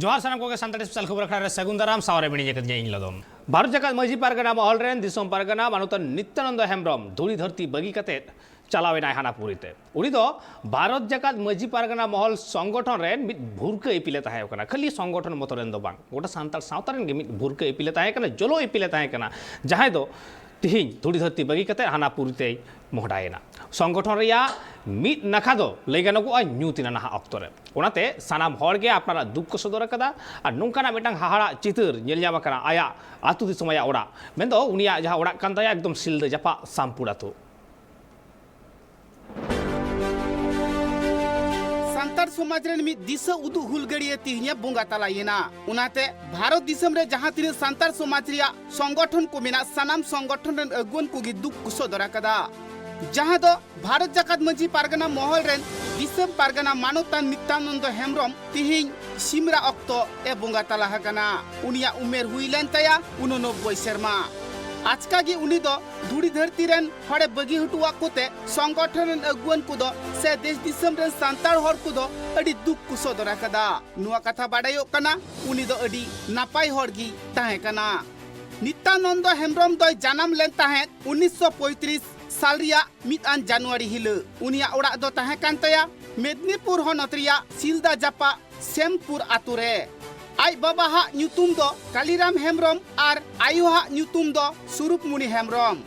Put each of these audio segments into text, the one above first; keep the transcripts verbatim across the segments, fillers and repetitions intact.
ᱡᱚᱦᱟᱨ ᱥᱟᱱᱟᱢ ᱠᱚᱜᱮ, ᱥᱟᱱᱛᱟᱲᱤ ᱥᱯᱮᱥᱟᱞ ᱠᱷᱚᱵᱚᱨ ᱟᱠᱷᱲᱟ ᱨᱮ ᱥᱟᱹᱜᱩᱱ ᱫᱟᱨᱟᱢ᱾ ᱥᱟᱶᱨᱮ ᱢᱤᱱᱟᱹᱧ ᱟᱠᱟᱫᱤᱧᱟ ᱤᱧ ᱞᱚᱫᱚᱢ᱾ ᱵᱷᱟᱨᱚᱛ ᱡᱟᱠᱟᱛ ᱢᱟᱹᱡᱷᱤ ᱯᱟᱨᱜᱟᱱᱟ ᱢᱚᱦᱚᱞ ᱨᱮᱱ ᱫᱤᱥᱚᱢ ᱯᱟᱨᱜᱟᱱᱟ ᱢᱟᱱᱚᱛᱟᱱ ᱱᱤᱛᱭᱟᱱᱚᱱᱫᱚ ᱦᱮᱢᱵᱨᱚᱢ ᱫᱷᱩᱲᱤ ᱫᱷᱟᱹᱨᱛᱤ ᱵᱟᱹᱜᱤ ᱠᱟᱛᱮ ᱪᱟᱞᱟᱣ ᱮᱱᱟᱭ ᱦᱟᱱᱟ ᱯᱩᱨᱤ ᱛᱮ᱾ ᱩᱱᱤ ᱫᱚ ᱵᱷᱟᱨᱚᱛ ᱡᱟᱠᱟᱛ ᱢᱟᱹᱡᱷᱤ ᱯᱟᱨᱜᱟᱱᱟ ᱢᱚᱦᱚᱞ ᱥᱚᱝᱜᱚᱴᱷᱚᱱ ᱨᱮᱱ ᱢᱤᱫ ᱵᱷᱩᱨᱠᱟᱹ ᱤᱯᱤᱞᱮ ᱛᱟᱦᱮᱸ ᱠᱟᱱᱟ᱾ ᱠᱷᱟᱹᱞᱤ ᱥᱚᱝᱜᱚᱴᱷᱚᱱ ᱢᱚᱛᱚ ᱨᱮᱱ ᱫᱚ ᱵᱟᱝ, ᱜᱚᱴᱟ ᱥᱟᱱᱛᱟᱲ ᱥᱟᱶᱛᱟ ᱨᱮᱱ ᱜᱮ ᱢᱤᱫ ᱵᱷᱩᱨᱠᱟᱹ ᱤᱯᱤᱞᱮ ᱛᱟᱦᱮᱸ ᱠᱟᱱᱟ, ᱡᱚᱞᱚ ᱤᱯᱤᱞᱮ ᱛᱟᱦᱮᱸ ᱠᱟᱱᱟ, ᱡᱟᱦᱟᱸᱭ ᱫᱚ ᱛᱤᱦᱤᱧ ᱫᱷᱩᱲᱤ ᱫᱷᱟᱹᱨᱛᱤ ᱵᱟᱹᱜᱤ ᱠᱟᱛᱮ ᱦᱟᱱᱟ ᱯᱩᱨᱤ ᱛᱮᱭ ᱢᱚᱦᱰᱟᱭᱮᱱᱟ᱾ ᱥᱚᱝᱜᱚᱴᱷᱚᱱ ᱨᱮᱭᱟᱜ ᱢᱤᱫ ᱱᱟᱠᱷᱟ ᱫᱚ ᱞᱟᱹᱭ ᱜᱟᱱᱚᱜᱚᱜᱼᱟ ᱧᱩᱛ ᱮᱱᱟ ᱱᱟᱦᱟᱜ ᱚᱠᱛᱚ ᱨᱮ᱾ ᱚᱱᱟᱛᱮ ᱥᱟᱱᱟᱢ ᱦᱚᱲ ᱜᱮ ᱟᱯᱱᱟᱨᱟᱜ ᱫᱩᱠ ᱠᱚ ᱥᱚᱫᱚᱨ ᱟᱠᱟᱫᱟ᱾ ᱟᱨ ᱱᱚᱝᱠᱟᱱᱟᱜ ᱢᱤᱫᱴᱟᱝ ᱦᱟᱦᱟᱲᱟᱜ ᱪᱤᱛᱟᱹᱨ ᱧᱮᱞ ᱧᱟᱢ ᱟᱠᱟᱱᱟ ᱟᱭᱟᱜ ᱟᱹᱛᱩ ᱫᱤᱥᱚᱢ, ᱟᱭᱟᱜ ᱚᱲᱟᱜ, ᱢᱮᱱᱫᱚ ᱩᱱᱤᱭᱟᱜ ᱡᱟᱦᱟᱸ ᱚᱲᱟᱜ ᱠᱟᱱ ᱛᱟᱭᱟ ᱮᱠᱫᱚᱢ ᱥᱤᱞᱫᱟᱹ ᱡᱟᱯᱟᱜ ᱥᱟᱢᱯᱩᱲ ᱟᱹᱛᱩ᱾ ᱥᱟᱱᱛᱟᱲ ᱥᱚᱢᱟᱡᱽ ᱨᱮᱱ ᱢᱤᱫ ᱫᱤᱥᱟᱹ ᱩᱫᱩᱜ ᱦᱩᱞᱜᱟᱹᱨᱤᱭᱟᱹ ᱛᱤᱦᱤᱧᱮ ᱵᱚᱸᱜᱟ ᱛᱟᱞᱟᱭᱮᱱᱟ᱾ ᱚᱱᱟᱛᱮ ᱵᱷᱟᱨᱚᱛ ᱫᱤᱥᱚᱢ ᱨᱮ ᱡᱟᱦᱟᱸ ᱛᱤᱱᱟᱹᱜ ᱥᱟᱱᱛᱟᱲ ᱥᱚᱢᱟᱡᱽ ᱨᱮᱭᱟᱜ ᱥᱚᱝᱜᱚᱴᱷᱚᱱ ᱠᱚ ᱢᱮᱱᱟᱜ, ᱥᱟᱱᱟᱢ ᱥᱚᱝᱜᱚᱴᱷᱚᱱ ᱨᱮᱱ ᱟᱹᱜᱩᱣᱟᱹᱱ ᱠᱚᱜᱮ ᱫᱩᱠ ᱠᱚ ᱥᱚᱫᱚᱨ ᱟᱠᱟᱫᱟ᱾ ᱡᱟᱦᱟᱸ ᱫᱚ ᱵᱷᱟᱨᱚᱛ ᱡᱟᱠᱟᱛ ᱢᱟᱹᱡᱷᱤ ᱯᱟᱨᱜᱟᱱᱟ ᱢᱚᱦᱚᱞ ᱨᱮᱱ ᱫᱤᱥᱚᱢ ᱯᱟᱨᱜᱟᱱᱟ ᱢᱟᱱᱚᱛᱟᱱ ᱱᱤᱛᱭᱟᱱᱚᱱᱫᱚ ᱦᱮᱢᱵᱨᱚᱢ ᱛᱤᱦᱤᱧ ᱥᱤᱢᱨᱟ ᱚᱠᱛᱚ ᱮ ᱵᱚᱸᱜᱟ ᱛᱟᱞᱟ ᱟᱠᱟᱱᱟ᱾ ᱩᱱᱤᱭᱟᱜ ᱩᱢᱮᱨ ᱦᱩᱭ ᱞᱮᱱ ᱛᱟᱭᱟ ᱩᱱᱚᱱᱚᱵᱵᱳᱭ ᱥᱮᱨᱢᱟ᱾ ᱟᱪᱠᱟ ᱜᱮ ᱩᱱᱤ ᱫᱚ ᱫᱷᱩᱲᱤ ᱫᱷᱟᱹᱨᱛᱤ ᱨᱮᱱ ᱦᱚᱲᱮ ᱵᱟᱹᱜᱤ ᱦᱚᱴᱚᱣᱟᱫ ᱠᱚᱛᱮ ᱥᱚᱝᱜᱚᱴᱷᱚᱱ ᱨᱮᱱ ᱟᱹᱜᱩᱣᱟᱹᱱ ᱠᱚᱫᱚ ᱥᱮ ᱫᱮᱥ ᱫᱤᱥᱚᱢ ᱨᱮᱱ ᱥᱟᱱᱛᱟᱲ ᱦᱚᱲ ᱠᱚᱫᱚ ᱟᱹᱰᱤ ᱫᱩᱠ ᱠᱚ ᱥᱚᱫᱚᱨ ᱟᱠᱟᱫᱟ᱾ ᱱᱚᱣᱟ ᱠᱟᱛᱷᱟ ᱵᱟᱰᱟᱭᱚᱜ ᱠᱟᱱᱟ, ᱩᱱᱤ ᱫᱚ ᱟᱹᱰᱤ ᱱᱟᱯᱟᱭ ᱦᱚᱲ ᱜᱮ ᱛᱟᱦᱮᱸ ᱠᱟᱱᱟ᱾ ᱱᱤᱛᱭᱟᱱᱚᱱᱫᱚ ᱦᱮᱢᱵᱨᱚᱢ ᱫᱚᱭ ᱡᱟᱱᱟᱢ ᱞᱮᱱ ᱛᱟᱦᱮᱸᱫ ᱩᱱᱤᱥᱥᱚ ᱯᱚᱸᱭᱛᱨᱤᱥ ᱥᱟᱞ ᱨᱮᱭᱟᱜ ᱢᱤᱫ ᱟᱱ ᱡᱟᱱᱩᱣᱟᱨᱤ ᱦᱤᱞᱳᱜ᱾ ᱩᱱᱤᱭᱟᱜ ᱚᱲᱟᱜ ᱫᱚ ᱛᱟᱦᱮᱸ ᱠᱟᱱ ᱛᱟᱭᱟ ᱢᱮᱫᱽᱱᱤᱯᱩᱨ ᱦᱚᱱᱚᱛ ᱨᱮᱭᱟᱜ ᱥᱤᱞᱫᱟ ᱡᱟᱯᱟᱜ ᱥᱮᱢᱯᱩᱨ ᱟᱛᱳ ᱨᱮ᱾ ᱟᱡ ᱵᱟᱵᱟᱣᱟᱜ ᱧᱩᱛᱩᱢ ᱫᱚ ᱠᱟᱞᱤᱨᱟᱢ ᱦᱮᱢᱵᱨᱚᱢ ᱟᱨ ᱟᱭᱳᱣᱟᱜ ᱧᱩᱛᱩᱢ ᱫᱚ ᱥᱩᱨᱩᱯᱢᱩᱱᱤ ᱦᱮᱢᱵᱨᱚᱢ᱾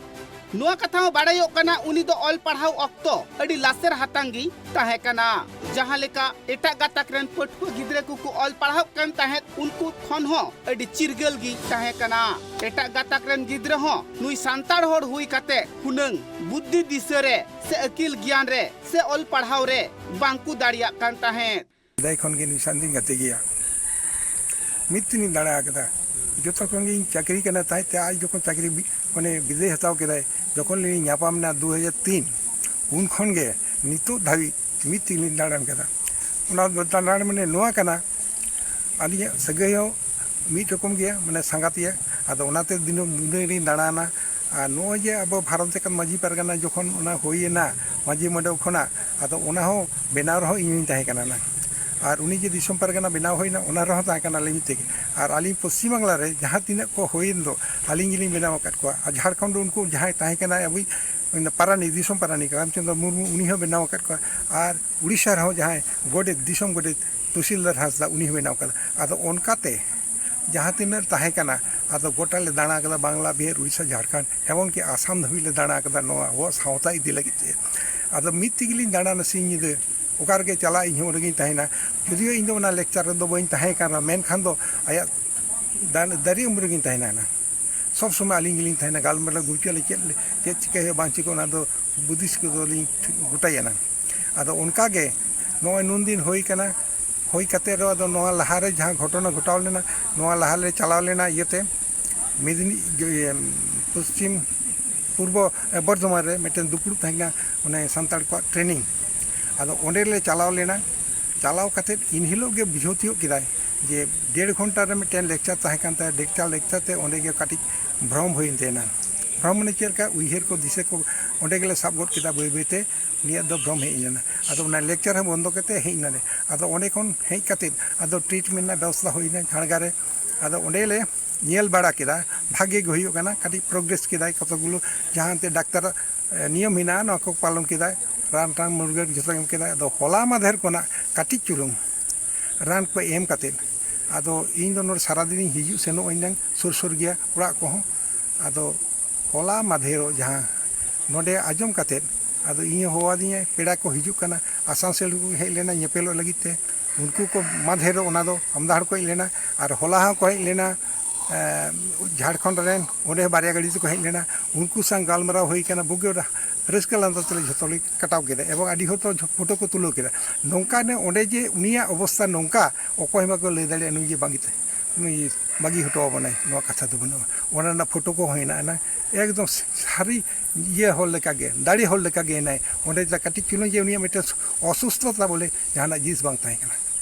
ᱱᱚᱣᱟ ᱠᱟᱛᱷᱟ ᱦᱚᱸ ᱵᱟᱲᱟᱭᱚᱜ ᱠᱟᱱᱟ, ᱩᱱᱤ ᱫᱚ ᱚᱞ ᱯᱟᱲᱦᱟᱣ ᱚᱠᱛᱚ ᱟᱹᱰᱤ ᱞᱟᱥᱮᱨ ᱦᱟᱛᱟᱝ ᱜᱮ ᱛᱟᱦᱮᱸ ᱠᱟᱱᱟ᱾ ᱡᱟᱦᱟᱸ ᱞᱮᱠᱟ ᱮᱴᱟᱜ ᱜᱟᱛᱟᱠ ᱨᱮᱱ ᱯᱟᱹᱴᱷᱩᱣᱟᱹ ᱜᱤᱫᱽᱨᱟᱹ ᱠᱚᱠᱚ ᱚᱞ ᱯᱟᱲᱦᱟᱜ ᱠᱟᱱ ᱛᱟᱦᱮᱸᱫ, ᱩᱱᱠᱩ ᱠᱷᱚᱱ ᱦᱚᱸ ᱟᱹᱰᱤ ᱪᱤᱨᱜᱟᱹᱞ ᱜᱮ ᱛᱟᱦᱮᱸ ᱠᱟᱱᱟ᱾ ᱮᱴᱟᱜ ᱜᱟᱛᱟᱠ ᱨᱮᱱ ᱜᱤᱫᱽᱨᱟᱹ ᱦᱚᱸ ᱱᱩᱭ ᱥᱟᱱᱛᱟᱲ ᱦᱚᱲ ᱦᱩᱭ ᱠᱟᱛᱮ ᱦᱩᱱᱟᱹᱝ ᱵᱩᱫᱽᱫᱷᱤ ᱫᱤᱥᱟᱹ ᱨᱮ ᱥᱮ ᱟᱹᱠᱤᱞ ᱜᱮᱭᱟᱱ ᱨᱮ ᱥᱮ ᱚᱞ ᱯᱟᱲᱦᱟᱣ ᱨᱮ ᱵᱟᱝᱠᱚ ᱫᱟᱲᱮᱭᱟᱜ ᱠᱟᱱ ᱛᱟᱦᱮᱸᱫ᱾ ᱥᱮᱫᱟᱭ ᱠᱷᱚᱱ ᱜᱮ ᱱᱩᱭ ᱥᱟᱶ ᱫᱚᱧ ᱜᱟᱛᱮ ᱜᱮᱭᱟ᱾ ᱢᱤᱫ ᱛᱮᱞᱤᱧ ᱫᱟᱬᱟ ᱟᱠᱟᱫᱟ᱾ ᱡᱚᱛᱚ ᱠᱷᱚᱱ ᱜᱮ ᱤᱧ ᱪᱟᱹᱠᱨᱤ ᱠᱟᱱᱟ ᱛᱟᱦᱮᱸᱫ ᱛᱮ, ᱟᱡ ᱡᱚᱠᱷᱚᱱ ᱪᱟᱹᱠᱨᱤ ᱵᱤ-, ᱢᱟᱱᱮ ᱵᱤᱫᱟᱹᱭ ᱦᱟᱛᱟᱣ ᱠᱮᱫᱟᱭ, ᱡᱚᱠᱷᱚᱱ ᱞᱤᱧ ᱧᱟᱯᱟᱢ ᱮᱱᱟ ᱫᱩ ᱦᱟᱡᱟᱨ ᱛᱤᱱ, ᱩᱱ ᱠᱷᱚᱱ ᱜᱮ ᱱᱤᱛᱚᱜ ᱫᱷᱟᱹᱵᱤᱡ ᱢᱤᱫ ᱛᱮᱞᱤᱧ ᱫᱟᱬᱟᱱ ᱠᱟᱱᱟ᱾ ᱚᱱᱟ ᱫᱟᱬᱟᱱ ᱢᱟᱱᱮ ᱱᱚᱣᱟ ᱠᱟᱱᱟ, ᱟᱹᱞᱤᱧᱟᱜ ᱥᱟᱹᱜᱟᱹᱭ ᱦᱚᱸ ᱢᱤᱫ ᱨᱚᱠᱚᱢ ᱜᱮᱭᱟ, ᱢᱟᱱᱮ ᱥᱟᱸᱜᱟᱛᱤᱭᱟᱹ᱾ ᱟᱫᱚ ᱚᱱᱟᱛᱮ ᱫᱤᱱᱟᱹᱢ ᱫᱤᱱᱟᱹᱢ ᱞᱤᱧ ᱫᱟᱬᱟᱱᱟ᱾ ᱟᱨ ᱱᱚᱜᱼᱚᱭ ᱡᱮ ᱟᱵᱚ ᱵᱷᱟᱨᱚᱛ ᱡᱟᱠᱟᱛ ᱢᱟᱹᱡᱷᱤ ᱯᱟᱨᱜᱟᱱᱟ ᱡᱚᱠᱷᱚᱱ ᱚᱱᱟ ᱦᱩᱭᱮᱱᱟ ᱢᱟᱹᱡᱷᱤ ᱢᱚᱸᱰᱚᱯ ᱠᱷᱚᱱᱟᱜ, ᱟᱫᱚ ᱚᱱᱟ ᱦᱚᱸ ᱵᱮᱱᱟᱣ ᱨᱮᱦᱚᱸ ᱤᱧ ᱦᱚᱸᱧ ᱛᱟᱦᱮᱸ ᱠᱟᱱᱟ ᱱᱟᱝ᱾ ᱟᱨ ᱩᱱᱤ ᱡᱮ ᱫᱤᱥᱚᱢ ᱯᱟᱨᱜᱟᱱᱟ ᱵᱮᱱᱟᱣ ᱦᱩᱭᱱᱟ, ᱚᱱᱟ ᱨᱮᱦᱚᱸ ᱛᱟᱦᱮᱸ ᱠᱟᱱᱟ ᱟᱹᱞᱤᱧ ᱛᱮᱜᱮ᱾ ᱟᱨ ᱟᱹᱞᱤᱧ ᱯᱚᱥᱪᱤᱢ ᱵᱟᱝᱞᱟ ᱨᱮ ᱡᱟᱦᱟᱸ ᱛᱤᱱᱟᱹᱜ ᱠᱚ ᱦᱩᱭᱮᱱ ᱫᱚ, ᱟᱹᱞᱤᱧ ᱜᱮᱞᱤᱧ ᱵᱮᱱᱟᱣ ᱟᱠᱟᱫ ᱠᱚᱣᱟ᱾ ᱟᱨ ᱡᱷᱟᱲᱠᱷᱚᱸᱰ ᱩᱱᱠᱩ ᱡᱟᱦᱟᱸᱭ ᱛᱟᱦᱮᱸ ᱠᱟᱱᱟ ᱟᱵᱚᱭᱤᱡ ᱯᱟᱨᱟᱱᱤᱠ, ᱫᱤᱥᱚᱢ ᱯᱟᱨᱟᱱᱤᱠ ᱨᱟᱢᱪᱚᱸᱫᱽᱨᱚ ᱢᱩᱨᱢᱩ, ᱩᱱᱤ ᱦᱚᱸ ᱵᱮᱱᱟᱣ ᱟᱠᱟᱫ ᱠᱚᱣᱟ᱾ ᱟᱨ ᱩᱲᱤᱥᱥᱟ ᱨᱮᱦᱚᱸ ᱡᱟᱦᱟᱸᱭ ᱜᱚᱰᱮᱛ, ᱫᱤᱥᱚᱢ ᱜᱚᱰᱮᱛ ᱛᱩᱥᱤᱞᱫᱟᱨ ᱦᱟᱸᱥᱫᱟ, ᱩᱱᱤ ᱦᱚᱸ ᱵᱮᱱᱟᱣ ᱟᱠᱟᱫᱟ᱾ ᱟᱫᱚ ᱚᱱᱠᱟᱛᱮ ᱡᱟᱦᱟᱸ ᱛᱤᱱᱟᱹᱜ ᱛᱟᱦᱮᱸ ᱠᱟᱱᱟ, ᱟᱫᱚ ᱜᱚᱴᱟ ᱞᱮ ᱫᱟᱬᱟ ᱠᱟᱫᱟ, ᱵᱟᱝᱞᱟ, ᱵᱤᱦᱟᱨ, ᱩᱲᱤᱥᱥᱟ, ᱡᱷᱟᱲᱠᱷᱚᱸᱰ, ᱮᱢᱚᱱ ᱠᱤ ᱟᱥᱟᱢ ᱫᱷᱟᱹᱵᱤᱡ ᱞᱮ ᱫᱟᱬᱟ ᱠᱟᱫᱟ ᱱᱚᱣᱟ ᱟᱵᱚᱣᱟᱜ ᱥᱟᱶᱛᱟ ᱤᱫᱤ ᱞᱟᱹᱜᱤᱫ ᱛᱮ᱾ ᱟᱫᱚ ᱢᱤᱫ ᱛᱮᱜᱮ ᱞᱤᱧ ᱫᱟᱬᱟᱱᱟ ᱥᱤᱧ ᱧᱤᱫᱟᱹ, ᱚᱠᱟ ᱨᱮᱜᱮ ᱪᱟᱞᱟᱜ ᱤᱧ ᱦᱚᱸ ᱚᱸᱰᱮ ᱜᱤᱧ ᱛᱟᱦᱮᱱᱟ᱾ ᱡᱩᱫᱤᱭᱳ ᱤᱧ ᱫᱚ ᱚᱱᱟ ᱞᱮᱠᱪᱟᱨ ᱨᱮᱫᱚ ᱵᱟᱹᱧ ᱛᱟᱦᱮᱸ ᱠᱟᱱ ᱨᱮᱦᱚᱸ, ᱢᱮᱱᱠᱷᱟᱱ ᱫᱚ ᱟᱭᱟᱜ ᱫᱟ-, ᱫᱟᱨᱮ ᱩᱢᱩᱞ ᱨᱮᱜᱤᱧ ᱛᱟᱦᱮᱱᱟ᱾ ᱥᱚᱵ ᱥᱚᱢᱚᱭ ᱟᱹᱞᱤᱧ ᱜᱮᱞᱤᱧ ᱛᱟᱦᱮᱱᱟ, ᱜᱟᱞᱢᱟᱨᱟᱣ ᱜᱩᱨᱩᱪ ᱟᱞᱮ ᱪᱮᱫ ᱞᱮ, ᱪᱮᱫ ᱪᱤᱠᱟᱹᱭ ᱦᱩᱭᱩᱜᱼᱟ, ᱵᱟᱝ ᱪᱤᱠᱟᱹᱜᱼᱟ, ᱚᱱᱟ ᱫᱚ ᱵᱩᱫᱷᱤᱥᱴ ᱠᱚᱫᱚ ᱞᱤᱧ ᱴᱷᱤᱠ ᱜᱚᱴᱟᱭᱟ ᱱᱟᱝ᱾ ᱟᱫᱚ ᱚᱱᱠᱟ ᱜᱮ ᱱᱚᱜᱼᱚᱭ ᱱᱩᱱ ᱫᱤᱱ ᱦᱩᱭ ᱠᱟᱱᱟ, ᱦᱩᱭ ᱠᱟᱛᱮ ᱨᱮᱦᱚᱸ ᱟᱫᱚ ᱱᱚᱣᱟ ᱞᱟᱦᱟ ᱨᱮ ᱡᱟᱦᱟᱸ ᱜᱷᱚᱴᱚᱱᱟ ᱜᱷᱚᱴᱟᱣ ᱞᱮᱱᱟ, ᱱᱚᱣᱟ ᱞᱟᱦᱟ ᱞᱮ ᱪᱟᱞᱟᱣ ᱞᱮᱱᱟ ᱤᱭᱟᱹᱛᱮ, ᱢᱮᱫᱤᱱᱤ-, ᱤᱭᱟᱹ, ᱯᱚᱥᱪᱤᱢ ᱯᱩᱨᱵᱚ, ᱮ, ᱵᱚᱨᱫᱷᱚᱢᱟᱱ ᱨᱮ ᱢᱤᱫᱴᱮᱱ ᱫᱩᱯᱲᱩᱵ ᱛᱟᱦᱮᱸ ᱠᱟᱱᱟ, ᱚᱱᱮ ᱥᱟᱱᱛᱟᱲ ᱠᱚᱣᱟᱜ ᱴᱨᱮᱱᱤᱝ᱾ ᱟᱫᱚ ᱚᱸᱰᱮ ᱞᱮ ᱪᱟᱞᱟᱣ ᱞᱮᱱᱟ᱾ ᱪᱟᱞᱟᱣ ᱠᱟᱛᱮᱫ ᱤᱱ ᱦᱤᱞᱳᱜ ᱜᱮ ᱵᱩᱡᱷᱟᱹᱣ ᱛᱤᱭᱳᱜ ᱠᱮᱫᱟᱭ ᱡᱮ ᱰᱮᱲ ᱜᱷᱚᱱᱴᱟ ᱨᱮ ᱢᱤᱫᱴᱮᱱ ᱞᱮᱠᱪᱟᱨ ᱛᱟᱦᱮᱸ ᱠᱟᱱ ᱛᱟᱭᱟ, ᱞᱮᱠᱪᱟᱨ, ᱞᱮᱠᱪᱟᱨ ᱛᱮ ᱚᱸᱰᱮ ᱜᱮ ᱠᱟᱹᱴᱤᱡ ᱵᱷᱨᱚᱢ ᱦᱩᱭᱮᱱ ᱛᱟᱭᱟ᱾ ᱵᱷᱨᱚᱢ ᱢᱟᱱᱮ ᱪᱮᱫ ᱞᱮᱠᱟ, ᱩᱭᱦᱟᱹᱨ ᱠᱚ, ᱫᱤᱥᱟᱹ ᱠᱚ ᱚᱸᱰᱮ ᱜᱮᱞᱮ ᱥᱟᱵ ᱜᱚᱫ ᱠᱮᱫᱟ ᱵᱟᱹᱭ ᱵᱟᱹᱭ ᱛᱮ᱾ ᱩᱱᱤᱭᱟᱜ ᱫᱚ ᱵᱷᱨᱚᱢ ᱦᱮᱡ ᱮᱱᱟ᱾ ᱟᱫᱚ ᱚᱱᱟ ᱞᱮᱠᱪᱟᱨ ᱦᱚᱸ ᱵᱚᱱᱫᱚ ᱠᱟᱛᱮ ᱦᱮᱡ ᱮᱱᱟᱞᱮ᱾ ᱟᱫᱚ ᱚᱸᱰᱮ ᱠᱷᱚᱱ ᱦᱮᱡ ᱠᱟᱛᱮᱫ ᱟᱫᱚ ᱴᱨᱤᱴᱢᱮᱱᱴ ᱨᱮᱱᱟᱜ ᱵᱮᱵᱚᱥᱛᱷᱟ ᱦᱩᱭᱱᱟ ᱡᱷᱟᱲᱜᱟ ᱨᱮ᱾ ᱟᱫᱚ ᱚᱸᱰᱮ ᱞᱮ ᱧᱮᱞ ᱵᱟᱲᱟ ᱠᱮᱫᱟ, ᱵᱷᱟᱜᱮ ᱜᱮ ᱦᱩᱭᱩᱜ ᱠᱟᱱᱟ, ᱠᱟᱹᱴᱤᱡ ᱯᱨᱳᱜᱨᱮᱥ ᱠᱮᱫᱟᱭ, ᱠᱚᱛᱚᱠ ᱜᱩᱞᱳ ᱡᱟᱦᱟᱸ ᱮᱱᱛᱮ ᱰᱟᱠᱛᱟᱨ, ᱮ, ᱱᱤᱭᱚᱢ ᱦᱮᱱᱟᱜᱼᱟ, ᱱᱚᱣᱟ ᱠᱚ ᱯᱟᱞᱚᱱ ᱠᱮᱫᱟᱭ, ᱨᱟᱱ ᱴᱟᱱ ᱢᱩᱨᱜᱟᱹᱱ ᱡᱚᱛᱚ ᱮᱢ ᱠᱮᱫᱟᱭ᱾ ᱟᱫᱚ ᱦᱚᱞᱟ ᱢᱟᱫᱷᱮᱨ ᱠᱷᱚᱱᱟᱜ ᱠᱟᱹᱴᱤᱡ ᱪᱩᱞᱩᱝ ᱨᱟᱱ ᱠᱚ ᱮᱢ ᱠᱟᱛᱮᱫ, ᱟᱫᱚ ᱤᱧ ᱫᱚ ᱱᱚᱰᱮ ᱥᱟᱨᱟᱫᱤᱱᱤᱧ ᱦᱤᱡᱩᱜ ᱥᱮᱱᱚᱜ ᱟᱹᱧ ᱱᱟᱝ, ᱥᱩᱨ ᱥᱩᱨ ᱜᱮᱭᱟ ᱚᱲᱟᱜ ᱠᱚᱦᱚᱸ᱾ ᱟᱫᱚ ᱦᱚᱞᱟ ᱢᱟᱫᱷᱮᱨᱚᱜ ᱡᱟᱦᱟᱸ ᱱᱚᱰᱮ ᱟᱸᱡᱚᱢ ᱠᱟᱛᱮᱫ, ᱟᱫᱚ ᱤᱧ ᱦᱚᱸ ᱦᱚᱦᱚᱣᱟᱫᱤᱧᱟᱭ, ᱯᱮᱲᱟ ᱠᱚ ᱦᱤᱡᱩᱜ ᱠᱟᱱᱟ, ᱟᱥᱟᱱᱥᱳᱞ ᱠᱚ ᱦᱮᱡ ᱞᱮᱱᱟ ᱧᱮᱯᱮᱞᱚᱜ ᱞᱟᱹᱜᱤᱫ ᱛᱮ᱾ ᱩᱱᱠᱩ ᱠᱚ ᱢᱟᱫᱷᱮᱨᱚᱜ ᱚᱱᱟ ᱫᱚ ᱟᱢᱫᱟ ᱦᱚᱲ ᱠᱚ ᱦᱮᱡ ᱞᱮᱱᱟ, ᱟᱨ ᱦᱚᱞᱟ ᱦᱚᱸᱠᱚ ᱦᱮᱡ ᱞᱮᱱᱟ, ᱮ, ᱡᱷᱟᱲᱠᱷᱚᱸᱰ ᱨᱮᱱ, ᱚᱸᱰᱮ ᱦᱚᱸ ᱵᱟᱨᱭᱟ ᱜᱟᱹᱰᱤ ᱛᱮᱠᱚ ᱦᱮᱡ ᱞᱮᱱᱟ᱾ ᱩᱱᱠᱩ ᱥᱟᱶ ᱜᱟᱞᱢᱟᱨᱟᱣ ᱦᱩᱭ ᱠᱟᱱᱟ, ᱵᱩᱜᱤ ᱨᱟᱹᱥᱠᱟᱹ ᱞᱟᱸᱫᱟ ᱛᱮᱞᱮ ᱡᱷᱚᱛᱚ ᱞᱮ ᱠᱟᱴᱟᱣ ᱠᱮᱫᱟ, ᱮᱵᱚᱝ ᱟᱹᱰᱤ ᱦᱚᱲ ᱫᱚ ᱯᱷᱳᱴᱳ ᱠᱚ ᱛᱩᱞᱟᱹᱣ ᱠᱮᱫᱟ᱾ ᱱᱚᱝᱠᱟ ᱱᱮ ᱚᱸᱰᱮ ᱡᱮ ᱩᱱᱤᱭᱟᱜ ᱚᱵᱚᱥᱛᱟ ᱱᱚᱝᱠᱟ, ᱚᱠᱚᱭ ᱦᱚᱸ ᱵᱟᱠᱚ ᱞᱟᱹᱭ ᱫᱟᱲᱮᱭᱟᱜᱼᱟ ᱱᱩᱭ ᱡᱮ ᱵᱟᱹᱜᱤ ᱛᱮ, ᱱᱩᱭ ᱵᱟᱹᱜᱤ ᱦᱚᱴᱚ ᱟᱵᱚᱱᱟᱭ, ᱱᱚᱣᱟ ᱠᱟᱛᱷᱟ ᱫᱚ ᱵᱟᱹᱱᱩᱜᱼᱟ᱾ ᱚᱱᱟ ᱨᱮᱱᱟᱜ ᱯᱷᱳᱴᱳ ᱠᱚᱦᱚᱸ ᱦᱮᱱᱟᱜᱼᱟ, ᱮᱠᱫᱚᱢ ᱥᱟᱹᱨᱤ ᱤᱭᱟᱹ ᱦᱚᱲ ᱞᱮᱠᱟᱜᱮ, ᱫᱟᱲᱮ ᱦᱚᱲ ᱞᱮᱠᱟᱜᱮ ᱦᱮᱱᱟᱭ᱾ ᱚᱸᱰᱮ ᱫᱚ ᱠᱟᱹᱴᱤᱡ ᱪᱩᱞᱩᱝ ᱡᱮ ᱩᱱᱤᱭᱟᱜ ᱢᱤᱫᱴᱮᱱ ᱚᱥᱩᱥᱛᱷᱚᱛᱟ ᱵᱚᱞᱮ ᱡᱟᱦᱟᱱᱟᱜ ᱡᱤᱱᱤᱥ ᱵᱟᱝ ᱛᱟᱦᱮᱸ ᱠᱟᱱᱟ᱾